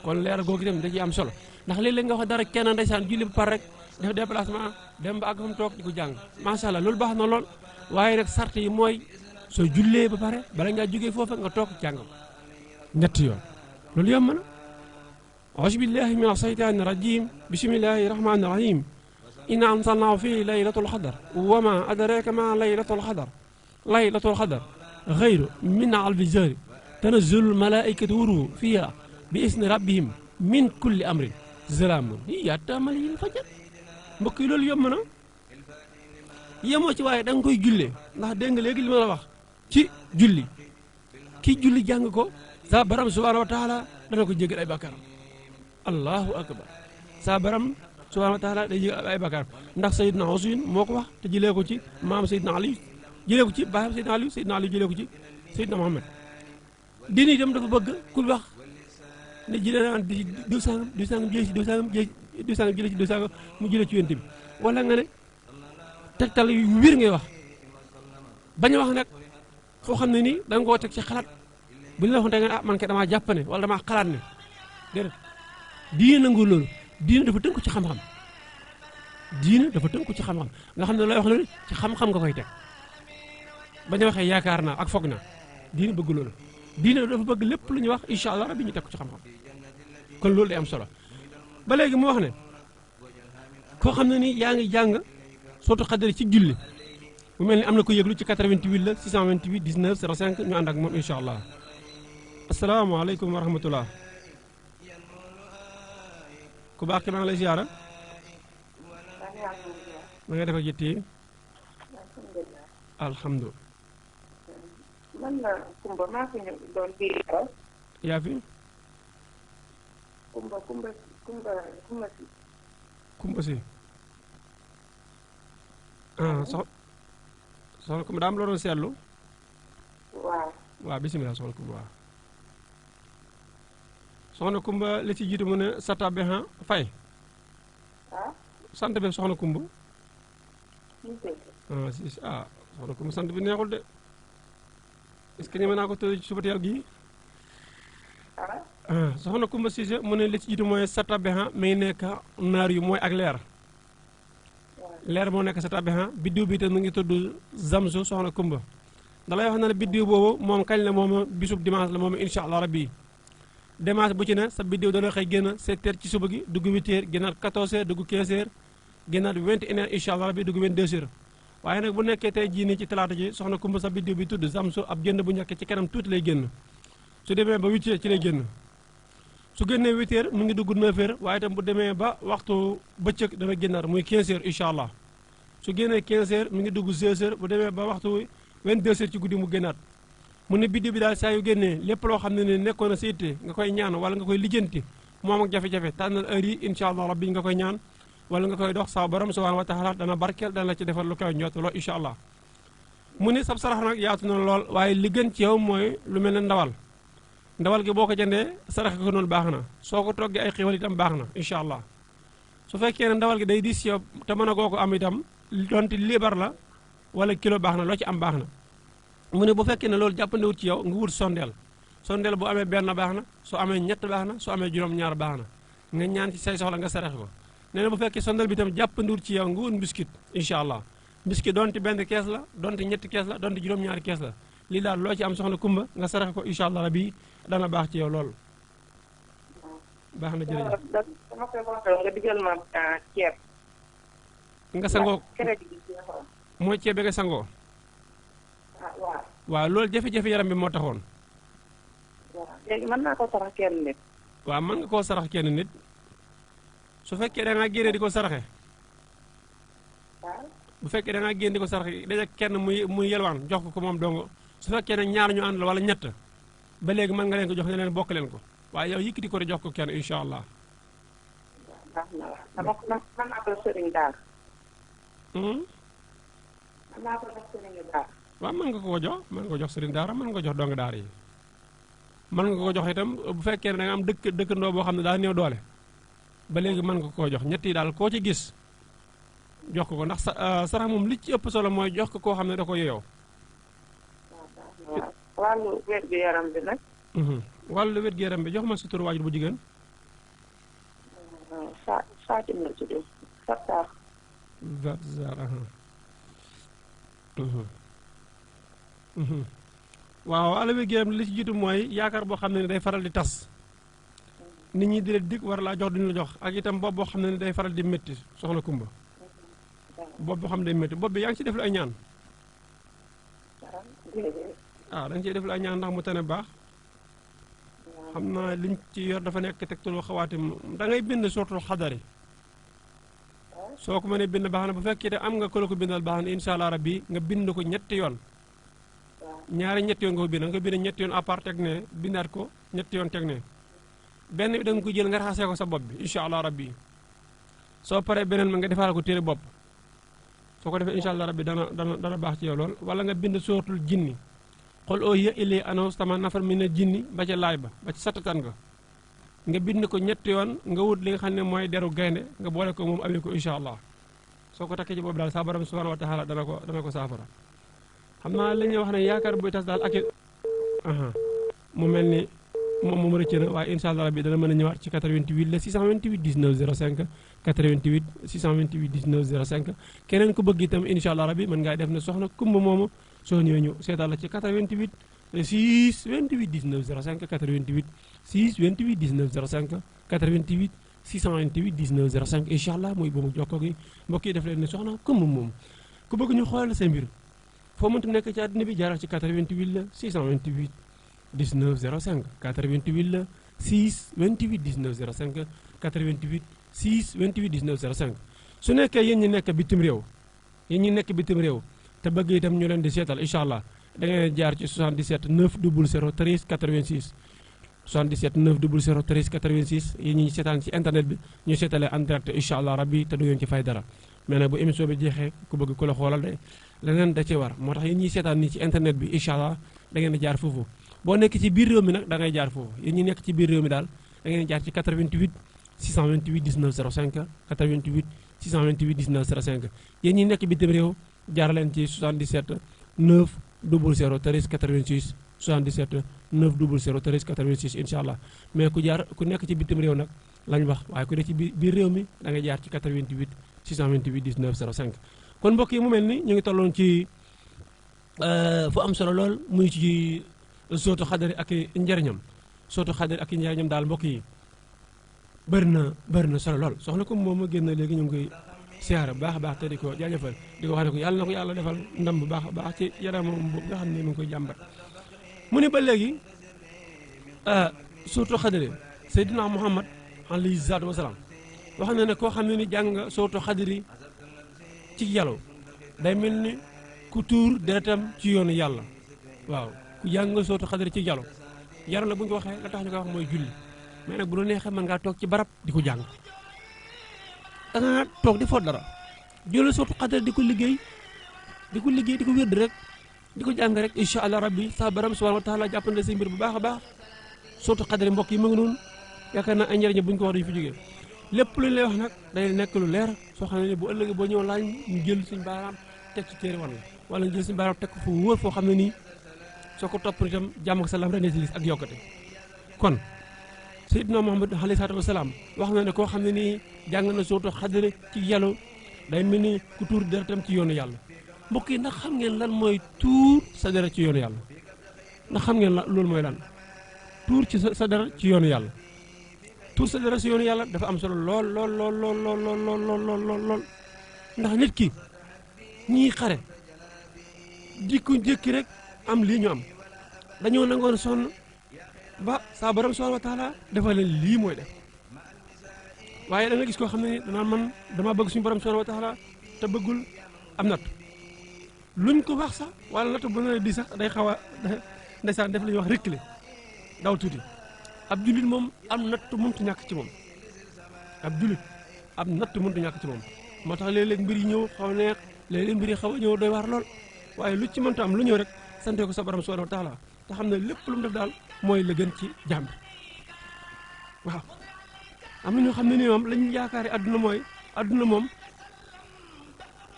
Speaker 7: kon leer googu itam da ciy am solo ndax léeg-léeg nga wax dara kenn ndeysaan julli ba pare rek def déplacement dem ba àgg fa mu toog di ko jàng macha allah loolu baax na lool waaye nag sart yi mooy soo jullee ba pare bala ngaa jógee foofa nga toog jàng ñetti yoon loolu yomb na auzu billahi min asheytaani rajim bismillahi rahmani rahim inna anzalnahu fi laylatul qadr wa ma adraka ma laylatul qadr xayru min alfi shahri tanazzalul malaikatu wa ruuhu fiha bi isni rabbihim min kulli amrin salaamun hiya hattaa matla'il fajr mbokk yi loolu yomb na yemoo ci waaye da nga koy jullee ndax dégg nga léegi li ma la wax ci julli kii julli jàng ko sa baram subhanahu wa taala dana ko jégal ay bàkkaaram allahu akbar sa baram subhanahu wa taala day jégal ay bàkkaaram ndax Seydina Usmaan moo ko wax te jëlee ko ci maam Seydina Ali jëlee ko ci baayam Seydina Ali jëlee ko ci Seydina Muhammad diine itam dafa bëgg ku wax ne jëlee naan di diw sangam jëlee ci diw sangam jëlee ci diw sangam mu jëlee ci yonent bi wala nga ne tegtal yu wér ngay wax bañ a wax nag foo xam ne nii da nga koo teg ci xalaat bu ñu la waxoon da nga man kay damaa jàpp ne wala damaa xalaat ne déedéet diine nangu loolu diine dafa tënku ci xam-xam diine dafa tënku ci xam-xam nga xam ne looy wax loolu ci xam-xam nga koy teg bañ a waxee yaakaar naa ak foog naa diine bëgg loolu diine dafa bëgg lépp lu ñuy wax incha allah rabbi ñu teg ko ci xam-xam kon loolu day am solo ba léegi mu wax ne koo xam ne nii yaa ngi jàng sootu xadari ci julli mu mel ni am na ko yëglu ci 88 la 628 19 05 ñu ànd ak moom incha allah asalaamaaleykum wa rahmatullah ku baax ki maa ngi lay ziyaara ma nga def ak yitte yi alhamdulilah
Speaker 8: man la Kumba maa fi ñu doon bii
Speaker 7: yaa fi
Speaker 8: Kumba si
Speaker 7: Kumba si ah soxna Kumba daa am loo doon seetlu waaw bisimilah soxna Kumba waaw soxna Kumba li ci jiitu mu ne sata behan fay sant bi soxna Kumba soxna Kumba sant bi neexul de est-ce que ñeme naa ko tëdd ci suba teel gii soxna Kumba Cissé mu ne li ci jiitu mooy sata behan mi ngi nekk naar yu mooy ak leer moo nekk sata behan biddiw bi te mu ngi tudd zamsu soxna Kumba da lay wax na ne biddiw boobu moom kañ la moom bisub dimanche la moom incha allah rabbi dimanche bu ci ne sa biddiw dana xëy génn 7 heures ci suba gi dugg 8 heures génnaat 14 heures dugg 15 heures génnaat 21 heures incha allah rabbi dugg 22 heures waaye nag bu nekkee tey jii nii ci talaata ji soxna Kumba sa biddiw bi tudd zamsu ab jënd bu njëkk ci kanam tuuti lay génn su demee ba 8 heures ci lay génn su génnee 8 heures mu ngi dugg 9 heures waaye itam bu demee ba waxtu bëccëg dana génnaat muy 15 heures incha allah su génnee 15 heures mu ngi dugg 16 heures bu demee ba waxtu 22 heures ci guddi mu génnaat mu ne biddiw bi daal saa yu génnee lépp loo xam ne ne nekkoon na sa yitte nga koy ñaan wala nga koy lijjanti moom ak jafe-jafe tànnal heure yi incha allah rabbi nga koy ñaan wala nga koy dox sa borom subhanahu wa taala dana barkeel dana la ci defal lu koy ñott lool incha allah mu ne sab sarax nag yaatu na lool waaye li gën ci yow mooy lu mel ne ndawal gi boo ko jëndee sarax ko noonu baax na soo ko toggee ay xiwal itam baax na incha allah su fekkee ne ndawal gi day diis yow te mën a goo ko am itam donte liibar la wala kilo baax na loo ci am baax na mu ne bu fekkee ne loolu jàppandiwut ci yow nga wut sondeel bu amee benn baax na soo amee ñett baax na soo amee juróom-ñaar baax na nga ñaan ci say soxla nga sarax ko nee na bu fekkee sondeel bi itam jàppandiwut ci yow nga wut mbiskit incha allah mbiskit donte benn kees la donte ñetti kees la donte juróom-ñaari kees la lii daal loo ci am soxna Kumba nga sarax ko incha allah rabbi dana baax ci yow lool baax na jërëjëf
Speaker 8: dama koy waxal nga digal ma ceeb
Speaker 7: nga sangoo mooy ceeb bi nga sangoo waaw loolu jafe-jafe yaram bi moo taxoon
Speaker 8: léegi mën naa ko sarax kenn nit
Speaker 7: waaw mën nga koo sarax kenn nit su fekkee da ngaa génne di ko saraxe bu fekkee da ngaa génne di ko saraxe daja kenn muy yelwaan jox ko moom dongo su fekkee ne ñaar ñu ànd la wala ñett ba léegi mën nga leen ko jox ne leen bokk leen ko waaye yow yëkkati ko di jox ko kenn incha allah
Speaker 8: baax na waaw mën naa ko sëriñ daal mën naa ko jox sëriñ daal
Speaker 7: waaw mën nga koo jox mën nga ko jox sëriñ daara mën nga ko jox dong daara yi mën nga ko jox itam bu fekkee ne da nga am dëkkandoo boo xam ne daa néew doole ba léegi mën nga koo jox ñett yi daal koo ci gis jox ko ndax sarax moom li ci ëpp solo mooy jox ko koo xam ne da ko yeyoo
Speaker 8: wàllu wér-gu-yaram bi nag
Speaker 7: wàllu wér-gu-yaram bi jox ma sa tur waajur bu jigéen
Speaker 8: Fatima la tudd Fattaax.
Speaker 7: waaw ala bi géem li ci jiitu mooy yaakaar boo xam ne day faral di tas nit ñi di la dig war laa jox duñu la jox ak itam bopp boo xam ne day faral di métti soxna Kumba bopp boo xam ne day métti bopp bi yaa ngi ci def lu ay ñaan da nga ciy def lu ay ñaan ndax mu tane baax xam naa liñ ci yor dafa nekk tegtaloo xawaatim da ngay bind sortul xadari soo ko mënee bind baax na bu fekkee te am nga ko la ko bindal baax na incha allah rabbi nga bind ko ñetti yoon ñaari ñetti yoon nga ko bind nga bind ñetti yoon à part teg ne bindaat ko ñetti yoon teg ne benn bi da nga ko jël nga raxasee ko sa bopp bi incha allah rabbi soo paree beneen ma nga defaral ko téere bopp soo ko defee incha allah rabbi dana baax ci yow lool wala nga bind sootul jinni xol oo yë illee annonce tama nafar mi ne jinni ba ca laay ba ci satatan nga bind ko ñetti yoon nga wut li nga xam ne mooy deru gaynde nga boole ko moom amee ko incha allah soo ko takkee ci boobu daal saa borom subhanahu wa taala dana ko saafara xam naa li ñuy wax ne yaakaar buy tas daal ak mu mel ni moom rëcc na waaye incha allah rabbi dana mën a ñëwaat ci 88 la 628 19 05 88 628 19 05 keneen ku bëgg itam incha allah rabbi mën ngaa def ne soxna kumba moomu soo ñëwee ñu seetal la ci 88 6 28 19 05 88 6 28 19 05 88 628 19 05 incha allah mooy boobu jokkoo gi mbokk yi def leen ne soxna kumba moomu ku bëgg ñu xoolal sa mbir foo mënta nekk ci àddina bi jaaral ci 88 la 628 19 05 88 la 6 28 19 05 88 6 28 19 05 su nekkee yéen ñi nekk bitim réew te bëgg itam ñu leen di seetal incha allah da ngeen jaar ci 77 900 13 86 77 900 13 86 yéen ñi seetaan ci internet bi ñu seetalee en direct incha allah rabbi te du ngeen ci fay dara mais nag bu émission bi jeexee ku bëgg ku la xoolal de leneen da ci war moo tax yéen ñi seetaan nii ci internet bi incha allah da ngeen di jaar foofu boo nekk ci biir réew mi nag da ngay jaar foofu yéen ñi nekk ci biir réew mi daal da ngeen jaar ci 88 628 19 05 88 628 19 05 yéen ñi nekk bitim réew jaar leen ci 77 900 13 86 77 900 13 86 incha allah mais ku nekk ci bitim réew nag lañ wax waaye ku nekk ci biir réew mi da ngay jaar ci 88 628 19 05 kon mbokk yi mu mel ni ñu ngi tolloon ci fu am solo lool muy ci sootu xadari ak njariñam sootu xadari ak njariñam daal mbokk yi bëri na solo lool soxna ko moom ma génn léegi ñu ngi koy siyaara bu baax a baax te di ko jaajëfal di ko wax ne ko yàlla na ko yàlla defal ndam bu baax a baax ci yaramam boobu nga xam ne mu ngi koy jàmbat mu ne ba léegi sootu xadari Seydina Muhammad alayhi salaatu wasalaam wax na ne koo xam ne ni jàng sootu xadari ci yàlla day mel ni ku tuur deretam ci yoonu yàlla waaw ku jàng sootu xadari ci yàlla yàlla la bu ñu ko waxee la tax ñu koy wax mooy julli mais nag bu la neexee mën ngaa toog ci barab di ko jàng da nga toog di foot dara jël sootu xadari di ko liggéey di ko wérd rek di ko jàng rek incha allah rabbi sa borom subhanahu wa taala jàppande si mbir bu baax a baax sootu xadari mbokk yi mu ngi noonu yaakaar naa ay njëriñ bu ñu ko wax dañu fi jógee lépp lu ñu lay wax nag day nekk lu leer soo xam ne bu ëllëgee boo ñëw laaj ñu jël suñu baaraam teg ci téere wan la wala ñu jël suñu baaraam teg ko fu wóor foo xam ne nii soo ko topp itam jàmm ak salaam rek ne si gis ak yokkate kon Seydina Muhammad alayhi salaatu wasalaam wax na ne koo xam ne nii jàng na sootu xadari ci yàlla day mel ni ku tuur deretam ci yoonu yàlla mbokk yi ndax xam ngeen lan mooy tuur sa deret ci yoonu yàlla ndax xam ngeen loolu mooy lan tuur ci sa deret ci yoonu yàlla tuur sa deret ci yoonu yàlla dafa am solo lool ndax nit ki ñii xare di ko njëkki rek am lii ñu am dañoo nangoon sonn ba saa borom subhanahu wa taala dafa leen lii mooy def waaye da nga gis koo xam ne danaa man dama bëgg suñu borom subhanahu wa taala te bëggul am natt luñ ko wax sax wala natt bu na di sax day xaw a ndeysaan def la ñuy wax reculer daw tuuti ab jullit moom am natt mëntu ñàkk ci moom ab jullit am natt mëntu ñàkk ci moom moo tax léeg-léeg mbir yi ñëw xaw a neex léeg-léeg mbir yi xaw a ñëw doy waar lool waaye lu ci mënta am lu ñëw rek sante ko sa borom subhanahu wa taala te xam ne lépp lu mu def daal mooy la gën ci jàmm waaw am na ñoo xam ne nii moom lañu yaakaari adduna moom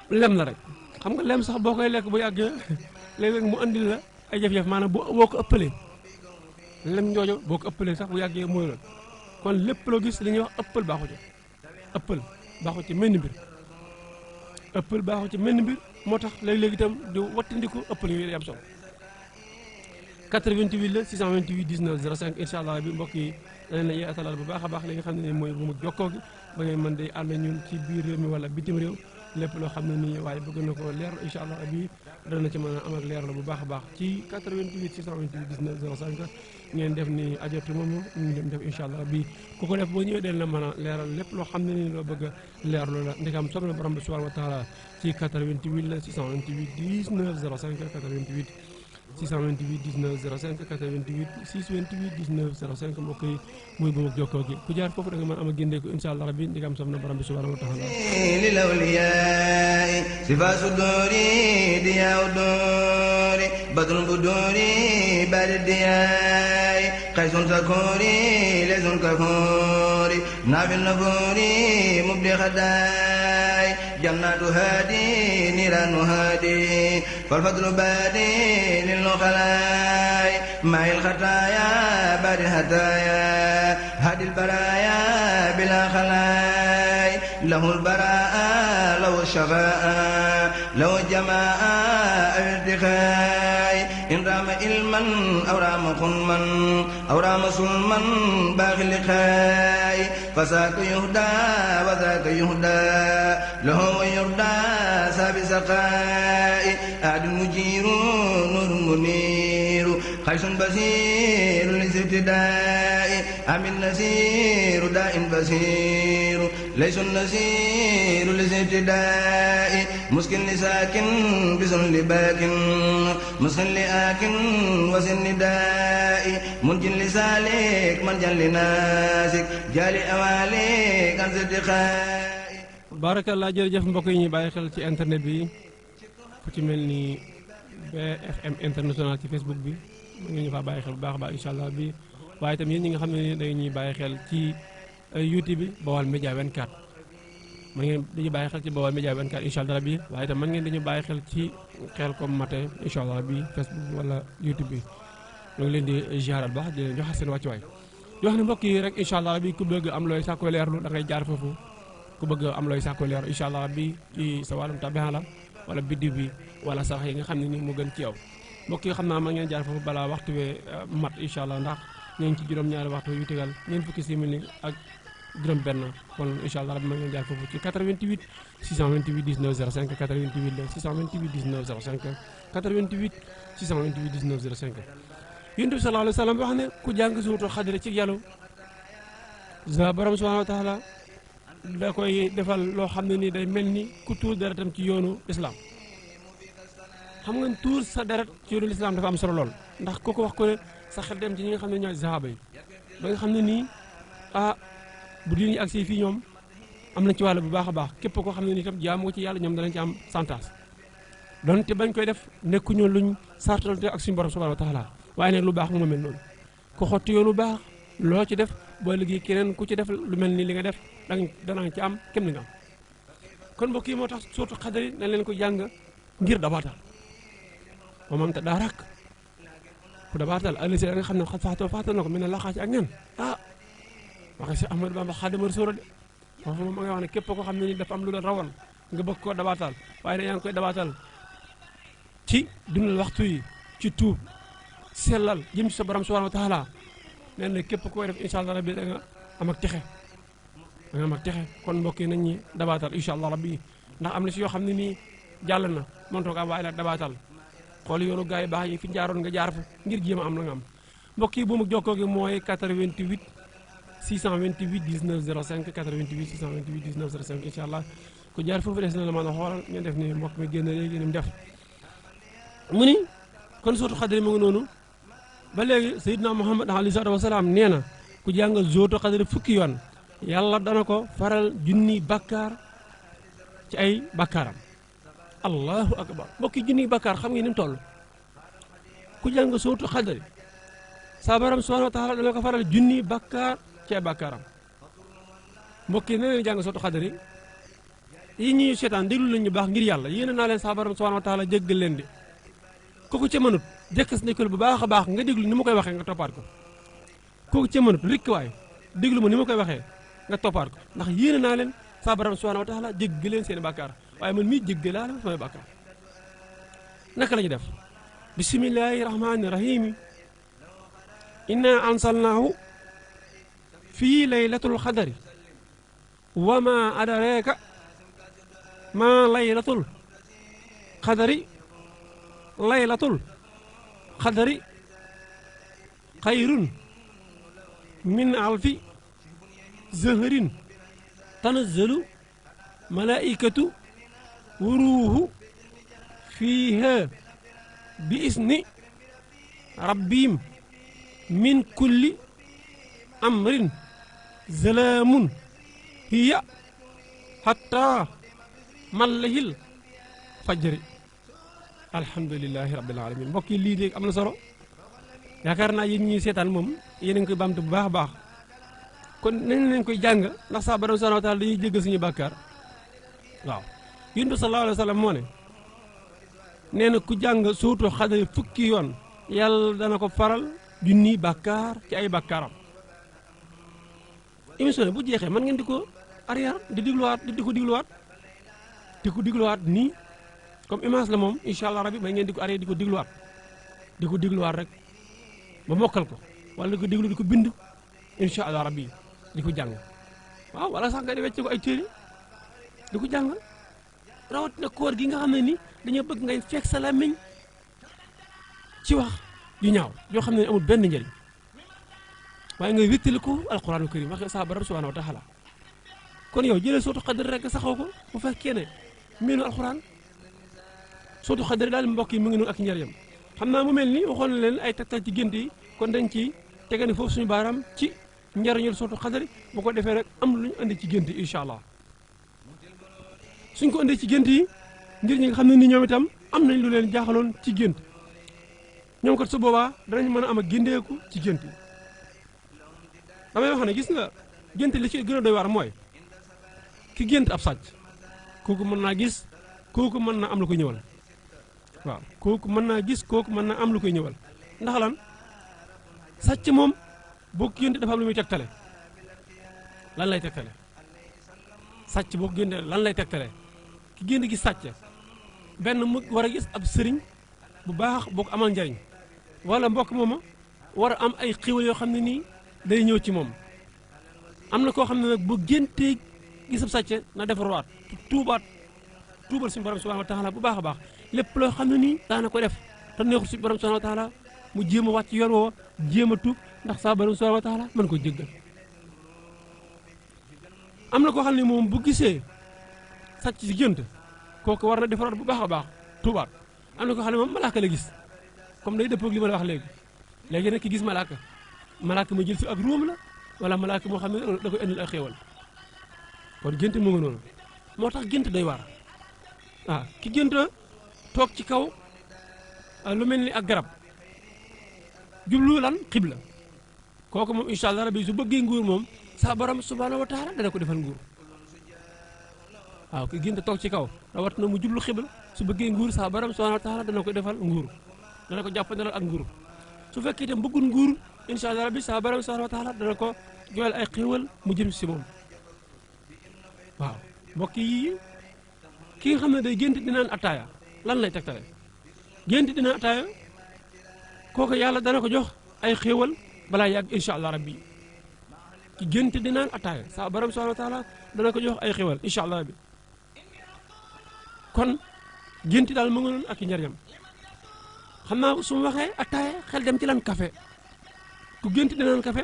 Speaker 7: lem la rek xam nga lem sax boo koy lekk bu yàggee léeg-léeg mu andil la ay jëf-jëf maanaam boo ko ëppalee lem njoojo boo ko ëppalee sax bu yàggee mooy loolu kon lépp loo gis li ñuy wax ëppal baaxu ci ëppal baaxul ci menn mbir ëppal baaxul ci menn mbir moo tax léeg-léeg itam di wattandiku ëppal yooyu day am solo 88 la 628 19 05 incha allah bi mbokk yi danañ la yaatalal bu baax a baax li nga xam ne mooy bu mu jokkoo gi ba ngeen mën day ànd ñun ci biir réew mi wala bitim réew lépp loo xam ne nii waaye bëgg na ko leer incha allah bi dana ci mën a am ak leer la bu baax a baax ci 88 628 19 05 ngeen def ni ajatu moomu ñu ngi dem def incha allah bi ku ko def boo ñëwee den la mën a leeral lépp loo xam ne nii loo bëgg a leer loola ndekam sob na borom bi subhanahu wa taala ci 88 la 628 19 05 88 628 19 05 88 628 19 05 mbokk yi muy bu mag jokkoo gi ku jaar foofu da nga mën am a géndeeku incha allah rabbi ndegam sam na borom bi subhanahu wa taala
Speaker 5: lil awliyaay sifa suduri diyaa uduri badrun buduri bari diyaay qaysun sakuri lesun kafuri naafil nafuri mubdi xadaay jannatu haadi niranu haadi falfadlu baadi للخلاي مع الخطايا بعد الهدايا هادي البرايا بلا خلاي له البراء له الشفاء له الجماء ارتخاي إن رام علما أو رام خلما أو رام سلما باغي لخاي فذاك يهدى وذاك يهدى له ويردى ساب سقاي أعد مجير نور منير خيس بصير للاستداء أمن نسير داء بصير ليس النسير للاستداء مسكن لساكن بسن لباكن مسكن لآكن وسن داء منجن لسالك منجن لناسك جالي أواليك عن صدقاء
Speaker 7: barakallah jërëjëf mbokk yi ñuy bàyyi xel ci internet bi ku ci mel ni BFM international ci Facebook bi mu ngi ñu faa bàyyi xel bu baax a baax incha allah bi waaye itam yéen ñi nga xam ne dañuy ñuy bàyyi xel ci YouTube bi Baol Média 24 mën ngeen dañuy bàyyi xel ci Baol Média 24 incha allah bi waaye itam mën ngeen dañu bàyyi xel ci Xelcom matin incha allah bi Facebook wala YouTube bi ñoo ngi leen di ziaral baax di leen joxe seen wàccuwaay di wax ne mbokk yi rek incha allah bi ku bëgg am looy sàkko leerlu da ngay jaar foofu ku bëgg am looy sàkko leer incha allah bi ci sa wàllum tabixa la wala biddiw bi wala sax yi nga xam ne ni mu gën ci yow mbokk yi xam naa ma ngeen jaar foofu balaa waxtu wee mat incha allah ndax ñu ngi ci juróom-ñaari waxtu yu tegal ñeent fukki simili ak juróom-benn kon incha allah ma ngeen jaar foofu ci 88 628 19 05 88 628 19 05 88 628 19 05 yonent bi sallallahu alayhi wa sallam wax ne ku jàng suutu xadira ci yàlla sa borom subhanahu wa taala da koy defal loo xam ne ni day mel ni ku tuur deretam ci yoonu islam xam nga tuur sa deret ci yoonu islam dafa am solo lool ndax kooku wax ko ne sa xel dem ci ñi nga xam ne ñooy sahaaba yi ba nga xam ne nii bu diine agsi fii ñoom am nañ ci wàll bu baax a baax képp koo xam ne nii itam jaamu ci yàlla ñoom danañ ci am santaas donte bañ koy def nekkuñu luñ sartalante ak suñu borom subhanahu wa taala waaye nag lu baax moo mel noonu ku xotti yoonu lu baax loo ci def boo liggéey keneen ku ci def lu mel ni li nga def danañ ci am kem ni nga am kon mbokk yi moo tax surtout xadari nañ leen ko jàng ngir dabaatal moom am te daa rakk ku dabaatal alisi da nga xam ne faatal na ko mel ne laxaa ci ak ñan waxe si Ahmadou Bamba Xaadimu Rasuul de foofu moom ma nga wax ne képp koo xam ne ni dafa am lu doon rawal nga bëgg koo dabaatal waaye ne yaa ngi koy dabaatal ci dundal waxtu yi ci tuub sellal jëm ci sa borom subhanahu wa taala nee na képp koy def incha allah rabbi da nga am ak texe da nga am ak texe kon mbokk yi nañ ñi dabaatal incha allah rabbi ndax am na si yoo xam ne nii jàll na mën toog am waaye nag dabaatal xool yoonu gars yi baax yi fi jaaroon nga jaar fa ngir jéem a am la nga am mbokk yi bu mu jokkoo gi mooy 88 628 19 05 88 628 19 05 incha allah ku jaar foofu des na la mën a xoolal ngeen def ni mbokk mi génn léegi ni mu def mu ni kon sootu xadri mu ngi noonu ba léegi Seydina Muhammad alayhi salaatu wasalaam nee na ku jàng sootu xadri fukki yoon yàlla dana ko faral junni bakkaar ci ay bakkaaram allahu akbar mbokki junni bakkaar xam ngeen ni mu toll ku jàng sootu xadri sa borom subhanahu wa taala dana ko faral junni bakkaar ci ay bakkaaram mbokk yi nee leen jàng sootu xadri yi ñuy seetaan déglu lañu baax ngir yàlla yéene naa leen sa borom subhanahu wa taala jéggal leen di kooku ca mënut jëkkas nekkul bu baax a baax nga déglu ni ma koy waxee nga toppaat ko kooku ca mënut rikk waay déglu ma ni ma koy waxee nga toppaat ko ndax yéene naa leen saa borom subhanahu wa taala jéggal leen seen bàkkaar waaye man mii jéggalaa la samay bàkkaar naka la ñu def bismillahi rahmani rahim inna ansalnaahu fii laylatul xadari wa ma adraka ma laylatul xadari laylatul xadari xayrun min alfi zahrin tanazzalu malaikatu wuruuhu fiiha bi isni rabbihim min kulli amrin salaamun hiya hatta matla'il fajri alhamdulilahi rabbil alamin mbokk yi lii léegi am na solo yaakaar naa yéen ñuy seetaan moom yéen a ngi koy bamtu bu baax a baax kon nañ leen koy jàng ndax saa borom subhanahu wa taala dañuy jéggal suñu bàkkaar waaw yonent bi sallallahu alayhi wa sallam moo ne nee na ku jàng suutu xadari fukki yoon yàlla dana ko faral junni bàkkaar ci ay bàkkaaram émission bu jeexee man ngeen di ko arrière di digluwaat di ko digluwaat nii comme image la moom incha allah rabbi may ngeen di ko arrière di ko digluwaat rek ba mokkal ko wala di ko diglu di ko bind incha allah rabbi di ko jàng waaw wala sax nga di wecce ko ay téere di ko jàng rawatina koor gi nga xam ne ni dañoo bëgg ngay fekk sa làmmiñ ci wax yu ñaaw yoo xam ne amul benn njëriñ waaye ngay wéttali ko alquraanul karim wax sa borom subhanahu wa taala kon yow jëlee sootu xadar rek saxoo ko bu fekkee ne miinu alquraan sootu xadar daal mbokk yi mu ngi noonu ak njëriñam xam naa mu mel ni waxoon na leen ay tegtal ci gént yi kon dañ ci tegani foofu suñu baaraam ci njëriñul sootu xadar bu ko defee rek am lu ñu andi ci gént yi incha allah suñ ko andee ci gént yi ngir ñi nga xam ne ni ñoom itam am nañ lu leen jaaxaloon ci gént ñoom kat su boobaa danañ mën a am a gindeeku ci gént yi damay wax ne gis nga gént li ci gën a doy waar mooy ki gént ab sàcc kooku mën naa gis kooku mën naa am lu koy ñëwal waaw kooku mën naa gis kooku mën naa am lu koy ñëwal ndax lan sàcc moom boo ko gént dafa am lu muy tegtale lan lay tegtale sàcc boo ko génte lan lay tegtale ki gént gis sàcc benn mu war a gis ab sëriñ bu baax boo ko amal njariñ wala mbokk mooma war a am ay xiwal yoo xam ne nii day ñëw ci moom am na koo xam ne nag bu géntee gisab sàcc na defarwaat tuubal suñu borom subhanahu wa taala bu baax a baax lépp loo xam ne nii daana ko def te neexul suñu borom subhanahu wa taala mu jéem a wàcc yoon woowa jéem a tuub ndax sa borom subhanahu wa taala mën ko jéggal am na koo xam ne moom bu gisee sàcc si gént kooku war na defaraat bu baax a baax tuubaat am na koo xam ne moom malaaka la gis comme day dëppoo ak li ma la wax léegi nag ki gis malaaka ma jël si ak ruum la wala malaaka moo xam ne da koy indil ay xéewal kon gént mu ngi noonu moo tax gént day waar ki gént toog ci kaw lu mel ni ak garab jublu lan xibla kooku moom incha allah rabbi su bëggee nguur moom sa borom subhanahu wa taala dana ko defal nguur waaw ki gént toog ci kaw rawat na mu jublu xibla su bëggee nguur sa borom subhanahu wa taala dana ko defal nguur dana ko jàppandalal ak nguur su fekkee itam bëggul nguur incha allah rabbi sa borom subhanahu wa taala dana ko joxel ay xéewal mu jëm si moom waaw mbokk yi ki nga xam ne day gént dinaan ataaya lan lay tegtale gént dina ataaya kooku yàlla dana ko jox ay xéewal balaa yàgg incha allah rabbi ki gént dinaan ataaya sa borom subhanahu wa taala dana ko jox ay xéewal incha allah rabbi kon gént daal mu ngi noonu ak i njariñam xam naa su ma waxee ataaya xel dem ci lan café ku gént dinaan café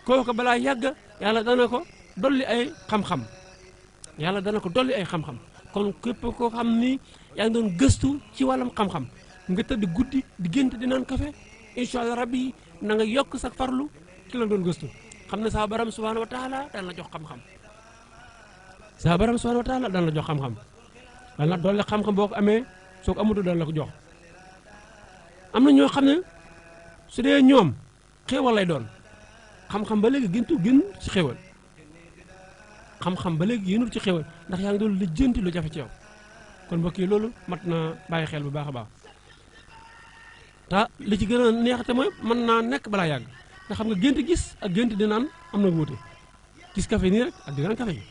Speaker 7: kooku balaa yàgg yàlla dana ko dolli ay xam-xam kon képp koo xam ni yaa ngi doon gëstu ci wàllum xam-xam nga tëdd guddi di gént di naan café incha allah rabbi na nga yokk sa farlu ci la doon gëstu xam ne sa borom subhanahu wa taala daan la jox xam-xam sa borom subhanahu wa taala daan la jox xam-xam daan la dolli xam-xam boo ko amee soo ko amutu daan la ko jox am na ñoo xam ne su dee ñoom xéewal lay doon xam-xam ba léegi gën ci xéewal xam-xam ba léegi yéenul ci xéwal ndax yaa ngi doon lijjanti lu jafe ci yow kon mbokk yi loolu mat na bàyyi xel bu baax a baax te li ci gën a neexate mooy mën naa nekk balaa yàgg nga xam nga gént gis ak gént di naan am na wuute gis café nii rek ak di naan café gi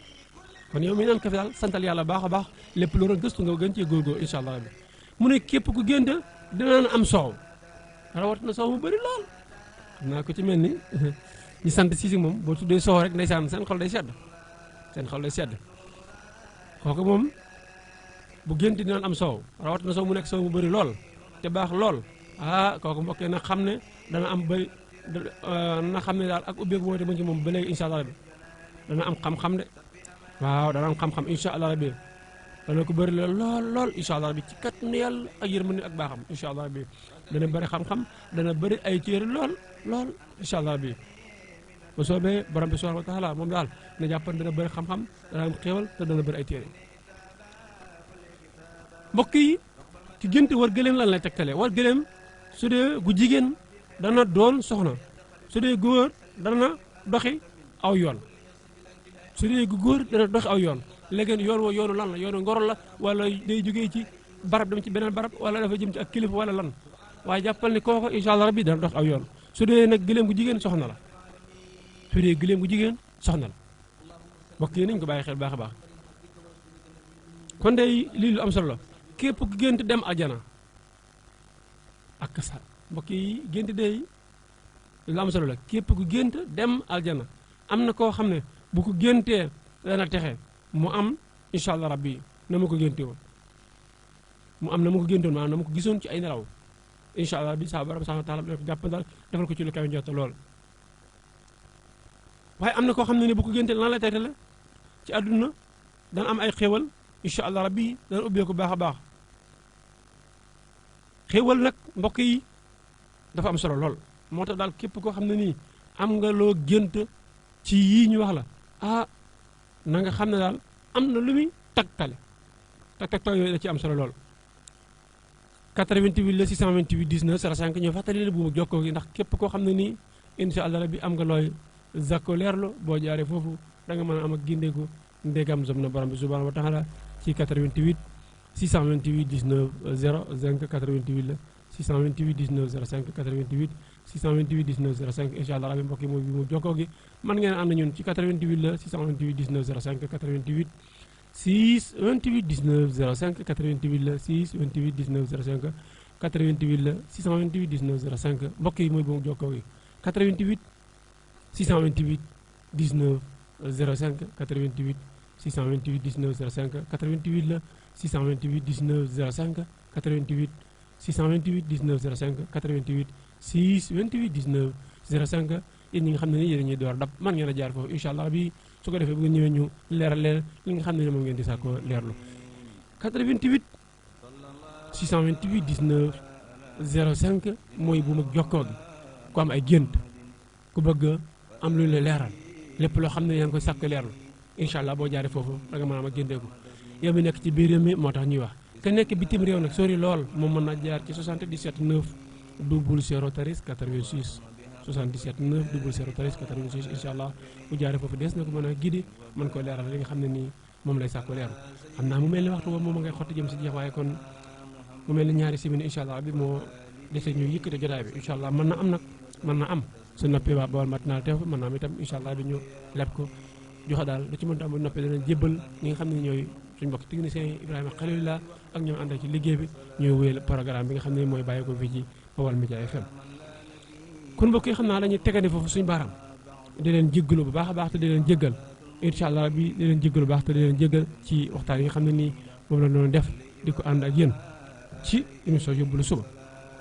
Speaker 7: kon yow mi naan kafe daal santal yàlla baax a baax lépp lu doon gëstu nga gën cee góorgóor incha allah rabbi mu ne képp ku gént dina am soow rawat na soow mu bëri lool xam naa ko ci mel ni ñu sant si moom boo tuddee soow rek ndeysaan seen xol day sedd kooku moom bu gént dina am soow rawat na soow mu nekk soow mu bëri lool te baax lool kooku mbokk yi nag xam ne dana am bëri na xam ne daal ak ubbeeku mooy te mu ci moom ba léegi incha allah rabbi dana am xam-xam de waaw dana am xam-xam incha allah rabbi dana ko bëri lool incha allah rabbi ci kàttanu yàlla ak yërmande ak baaxam incha allah rabbi dana bëri xam-xam dana bëri ay téere lool incha allah rabbi bu soobee borom bi subhanahu wa taala moom daal na jàppan dana bëri xam-xam dana am xéewal te dana bëri ay téere mbokk yi ci gént war gëléem lan lay tegtale war gëléem su dee gu jigéen dana doon soxna su dee góor dana doxi aw yoon su dee gu góor dana doxi aw yoon léegi yoon woo yoonu lan la yoonu ngoro la wala day jógee ci barab dem ci beneen barab wala dafa jëm ci ak kilifa wala lan waaye jàppal ni kooku incha allah rabbi dana dox aw yoon su dee nag gëléem gu jigéen soxna la su dee gëléem gu jigéen soxna la mbokk yi nañ ko bàyyi xel baax a baax kon day lii lu am solo la képp ku gént dem aljana ak sa mbokk yi gént day lu am solo la képp ku gént dem aljana am na koo xam ne bu ko géntee dana texe mu am incha allah rabbi na ma ko génte woon mu am na ma ko géntoon maanaam na ma ko gisoon ci ay nelaw incha allah rabbi saa borom subhanahu wa taala jàppandal defal ko ci lu kaw njott lool waaye am na koo xam ne bu ko géntee lan la tegtale ci àdduna dana am ay xéewal incha allah rabbi dana ubbee ko baax a baax xéewal nag mbokk yi dafa am solo lool moo tax daal képp koo xam ne nii am nga loo gént ci yii ñu wax la na nga xam ne daal am na lu muy tegtale yooyu da ci am solo lool 88 la 628 19 05 ñoo fàttali la bu mu jokkoo gi ndax képp koo xam ne nii incha allah rabbi am nga looy zakko leerlu boo jaaree foofu da nga mën a am ak gindeeku ndegam som na borom bi subhanahu wa taala ci 88 628 19 05 88 la 628 19 05 88 628 19 05 incha allah rabbi mbokk yi mooy bi mu jokkoo gi mën ngeen ànd ñun ci 88 la 628 19 05 88 628 19 05 88 la 628 19 05 88 la 628 19 05 mbokk yi mooy bi mu jokkoo gi 88 628 19 05 88 628 19 05 88 la 628 19 05 88 628 19 05 88 628 19 05 yéen ñi nga xam ne ni yéen ñuy door dab man ngeen a jaar foofu incha allah bi su ko defee bu ngeen ñëwee ñu leeral leen li nga xam ne moom ngeen di sàkkoo leerlu 88 628 19 05 mooy bu mag jokkoo gi ku am ay gént ku bëgg am lu ñu la leeral lépp loo xam ne yaa ngi koy sàkk leerlu incha allah boo jaaree foofu da nga mën a am ak génteeku yow mi nekk ci biir réew mi moo tax ñuy wax te nekk bitim réew nag sori lool moom mën na jaar ci 77 9 00 13 86 77 9 00 13 86 incha allah bu jaaree foofu des na ko mën a gidi mën ko leeral li nga xam ne nii moom lay sàkko leeral xam naa mu mel ni waxtu boobu moom a ngay xotti jëm si jeex waaye kon mu mel ni ñaari simili incha allah bi moo desee ñu yëkkate jotaay bi incha allah mën na am nag mën na am su noppee waa Baol matinal teew mën naa am itam incha allah bi ñu leb ko joxe daal lu ci mënta am bu noppee dana jébbal ñi nga xam ne ñooy suñu mbokk technicien yi Ibrahima Khalilullah ak ñoom ànd ci liggéey bi ñooy wéyal programme bi nga xam ne mooy bàyyi ko fii ci Baol Média FM kon mbokk yi xam naa dañuy tegandi foofu suñu baaraam di leen jéggalu bu baax a baax te di leen jéggal incha allah bi di leen jéggalu bu baax te di leen jéggal ci waxtaan yi nga xam ne nii moom la doon def di ko ànd ak yéen ci émission Yóbbalu Suba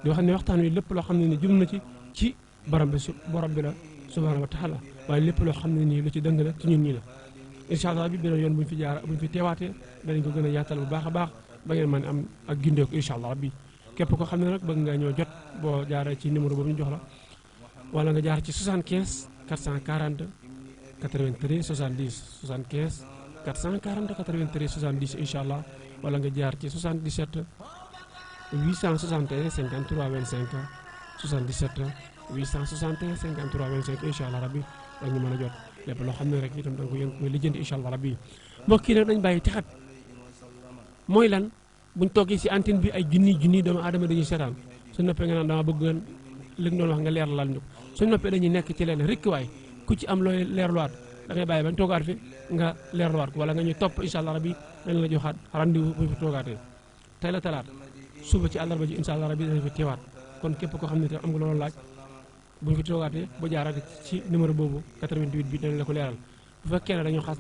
Speaker 7: di wax ne waxtaan wi lépp loo xam ne ni jëm na ci borom bi la subhanahu wa taala waaye lépp loo xam ne nii lu ci dëng la ci ñun ñi la incha allah bi beneen yoon buñu fi jaar buñu fi teewaatee danañ ko gën a yaatal bu baax a baax ba ngeen mën am ak gindeeku incha allah bi képp ko xam ne nag bëgg nga ñoo jot boo jaaree ci numéro boobu ñu jox la wala nga jaar ci 75 440 93 70 75 440 93 70 incha allah wala nga jaar ci 77 861 53 25 77 861 53 25 incha allah rabbi dañu mën a jot lépp loo xam ne rek itam da nga ko yëngu koy lijjanti incha allah rabbi mbokk yi nag dañu bàyyi texat mooy lan buñ toogee si antenne bi ay junni doomu aadama dañuy seetaan su noppee nga naan dama bëgg ngeen li nga doon wax nga leeralal ñu ko su noppee dañuy nekk ci leen rek waay ku ci am looy leerluwaat da ngay bàyyi bañ toogaat fi nga leerluwaat ko wala nga ñu topp incha allah rabi dañ la joxaat rendez-vous bu fi toogaatee tey la talaata suba ci àllarba ji incha allah rabi dañ fi teewaat kon képp koo xam ne te am nga loolu laaj bu ñu fi toogaatee bu jaaraate ci numéro boobu 88 bi dañ la ko leeral bu fekkee ne dañoo xas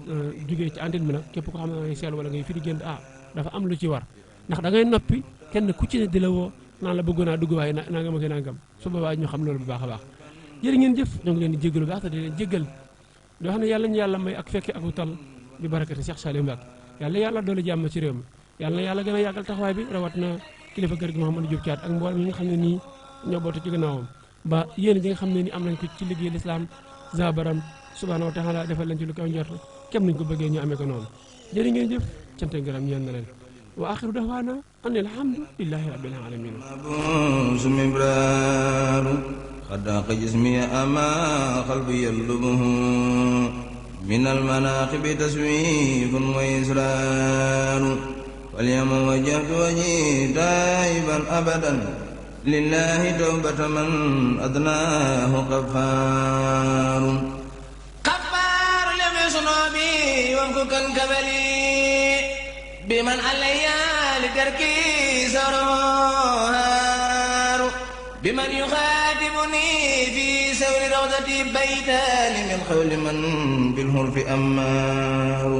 Speaker 7: jugee ci antenne bi nag képp koo xam ne ngay seetlu wala ngay fi di génn dafa am lu ci war ndax da ngay noppi kenn ku ci ne di la woo naan la bëggoon naa dugg waaye nangam ak nangam su boobaa ñu xam loolu bu baax a baax jërë ngeen jëf ñoo ngi leen di jéggalu baax te di leen jéggal di wax ne yàlla ñu yàlla may ak fekke ak tal bi barakati Cheikh Saliou Mbacke yàlla doole jàmm ci réew mi yàlla gën a yàggal taxawaay bi rawat na kilifa kër gi Mouhamadou Diop Thiat ak mboolem ñi nga xam ne nii ñoo bootu ci gannaawam ba yéen ji nga xam ne ni am nañ ko ci liggéey lislaam zabaram subhanahu wa taala defal leen ci lu kaw njort kem nañ ko bëggee ñu amee ko noonu jërë ngeen jëf cant ak ngërëm ñeen na leen wa axiru da'waana an alhamdulillahi rabbil alamin
Speaker 5: خداق جسمي أما قلبي يلبه من المناقب تسويف وإسرار واليوم وجهت وجهي تائبا أبدا لله توبة من أدناه غفار غفار لم يصنع بي وانككا كبلي بمن علي لتركي سرار بمن يخاطبني في سور روضتي بيتان من قول من بالهرف أمار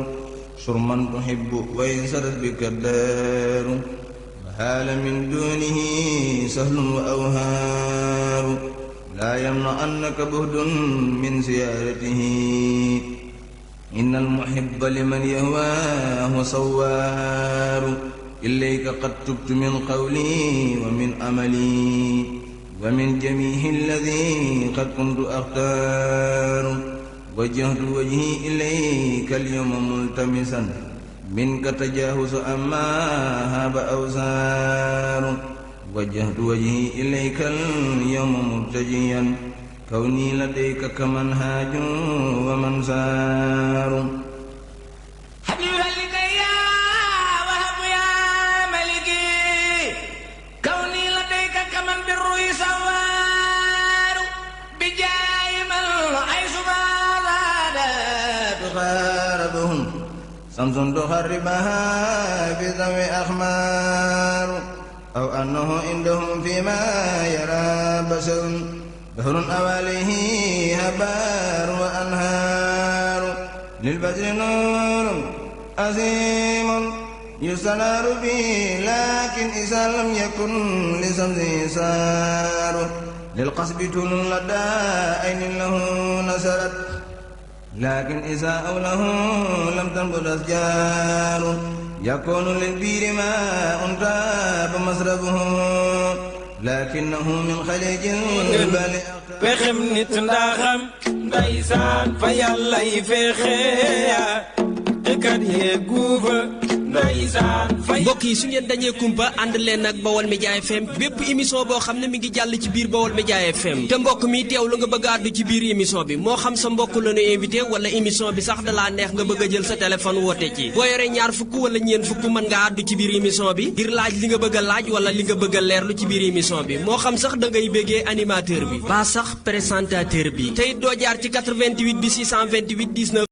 Speaker 5: شرما تحب وإن سرت بك الدار وهال من دونه سهل وأوهار لا يمنعنك بهد من زيارته إن المحب لمن يهواه صوار إليك قد تبت من قولي ومن أملي ومن جميع الذي قد كنت أختار وجهت وجهي إليك اليوم ملتمسا منك تجاوز أما هاب أوزار وجهت وجهي إليك اليوم مرتجيا كوني لديك كمنهاج ومن سار شمس تخربها في ذوي أخمار أو أنه عندهم فيما يرى بشر بحر أو عليه هبار وأنهار للبدر نور عظيم يستنار به لكن إذا لم يكن لشمسه سار للقصب طول لدى عين له نسرت لكن إذا أوله لم تنبت أشجار يكون للبير ماء طاب مصربه لكنه من خليج البال
Speaker 2: pexem nit ndaxam ndeysaan fa yàlla yi fexeya kat yee guufa ndeysaan
Speaker 3: mbokk yi su ngeen dañee kumpa ànd leen ak Bawol Média FM bépp émission boo xam ne mi ngi jàll ci biir Bawol Média FM te mbokk mi teew lu nga bëgg a àddu ci biir émission bi moo xam sa mbokk la ñu invité wala émission bi sax dalaa neex nga bëgg a jël sa téléphone woote ci boo yoree ñaar fukk wala ñeen fukk mën nga àddu ci biir émission bi ngir laaj li nga bëgg a laaj wala li nga bëgg a leerlu ci biir émission bi moo xam sax da ngay béggee animateur bi ba sax présentateur bi te it doo jaar ci 88 bi 628 19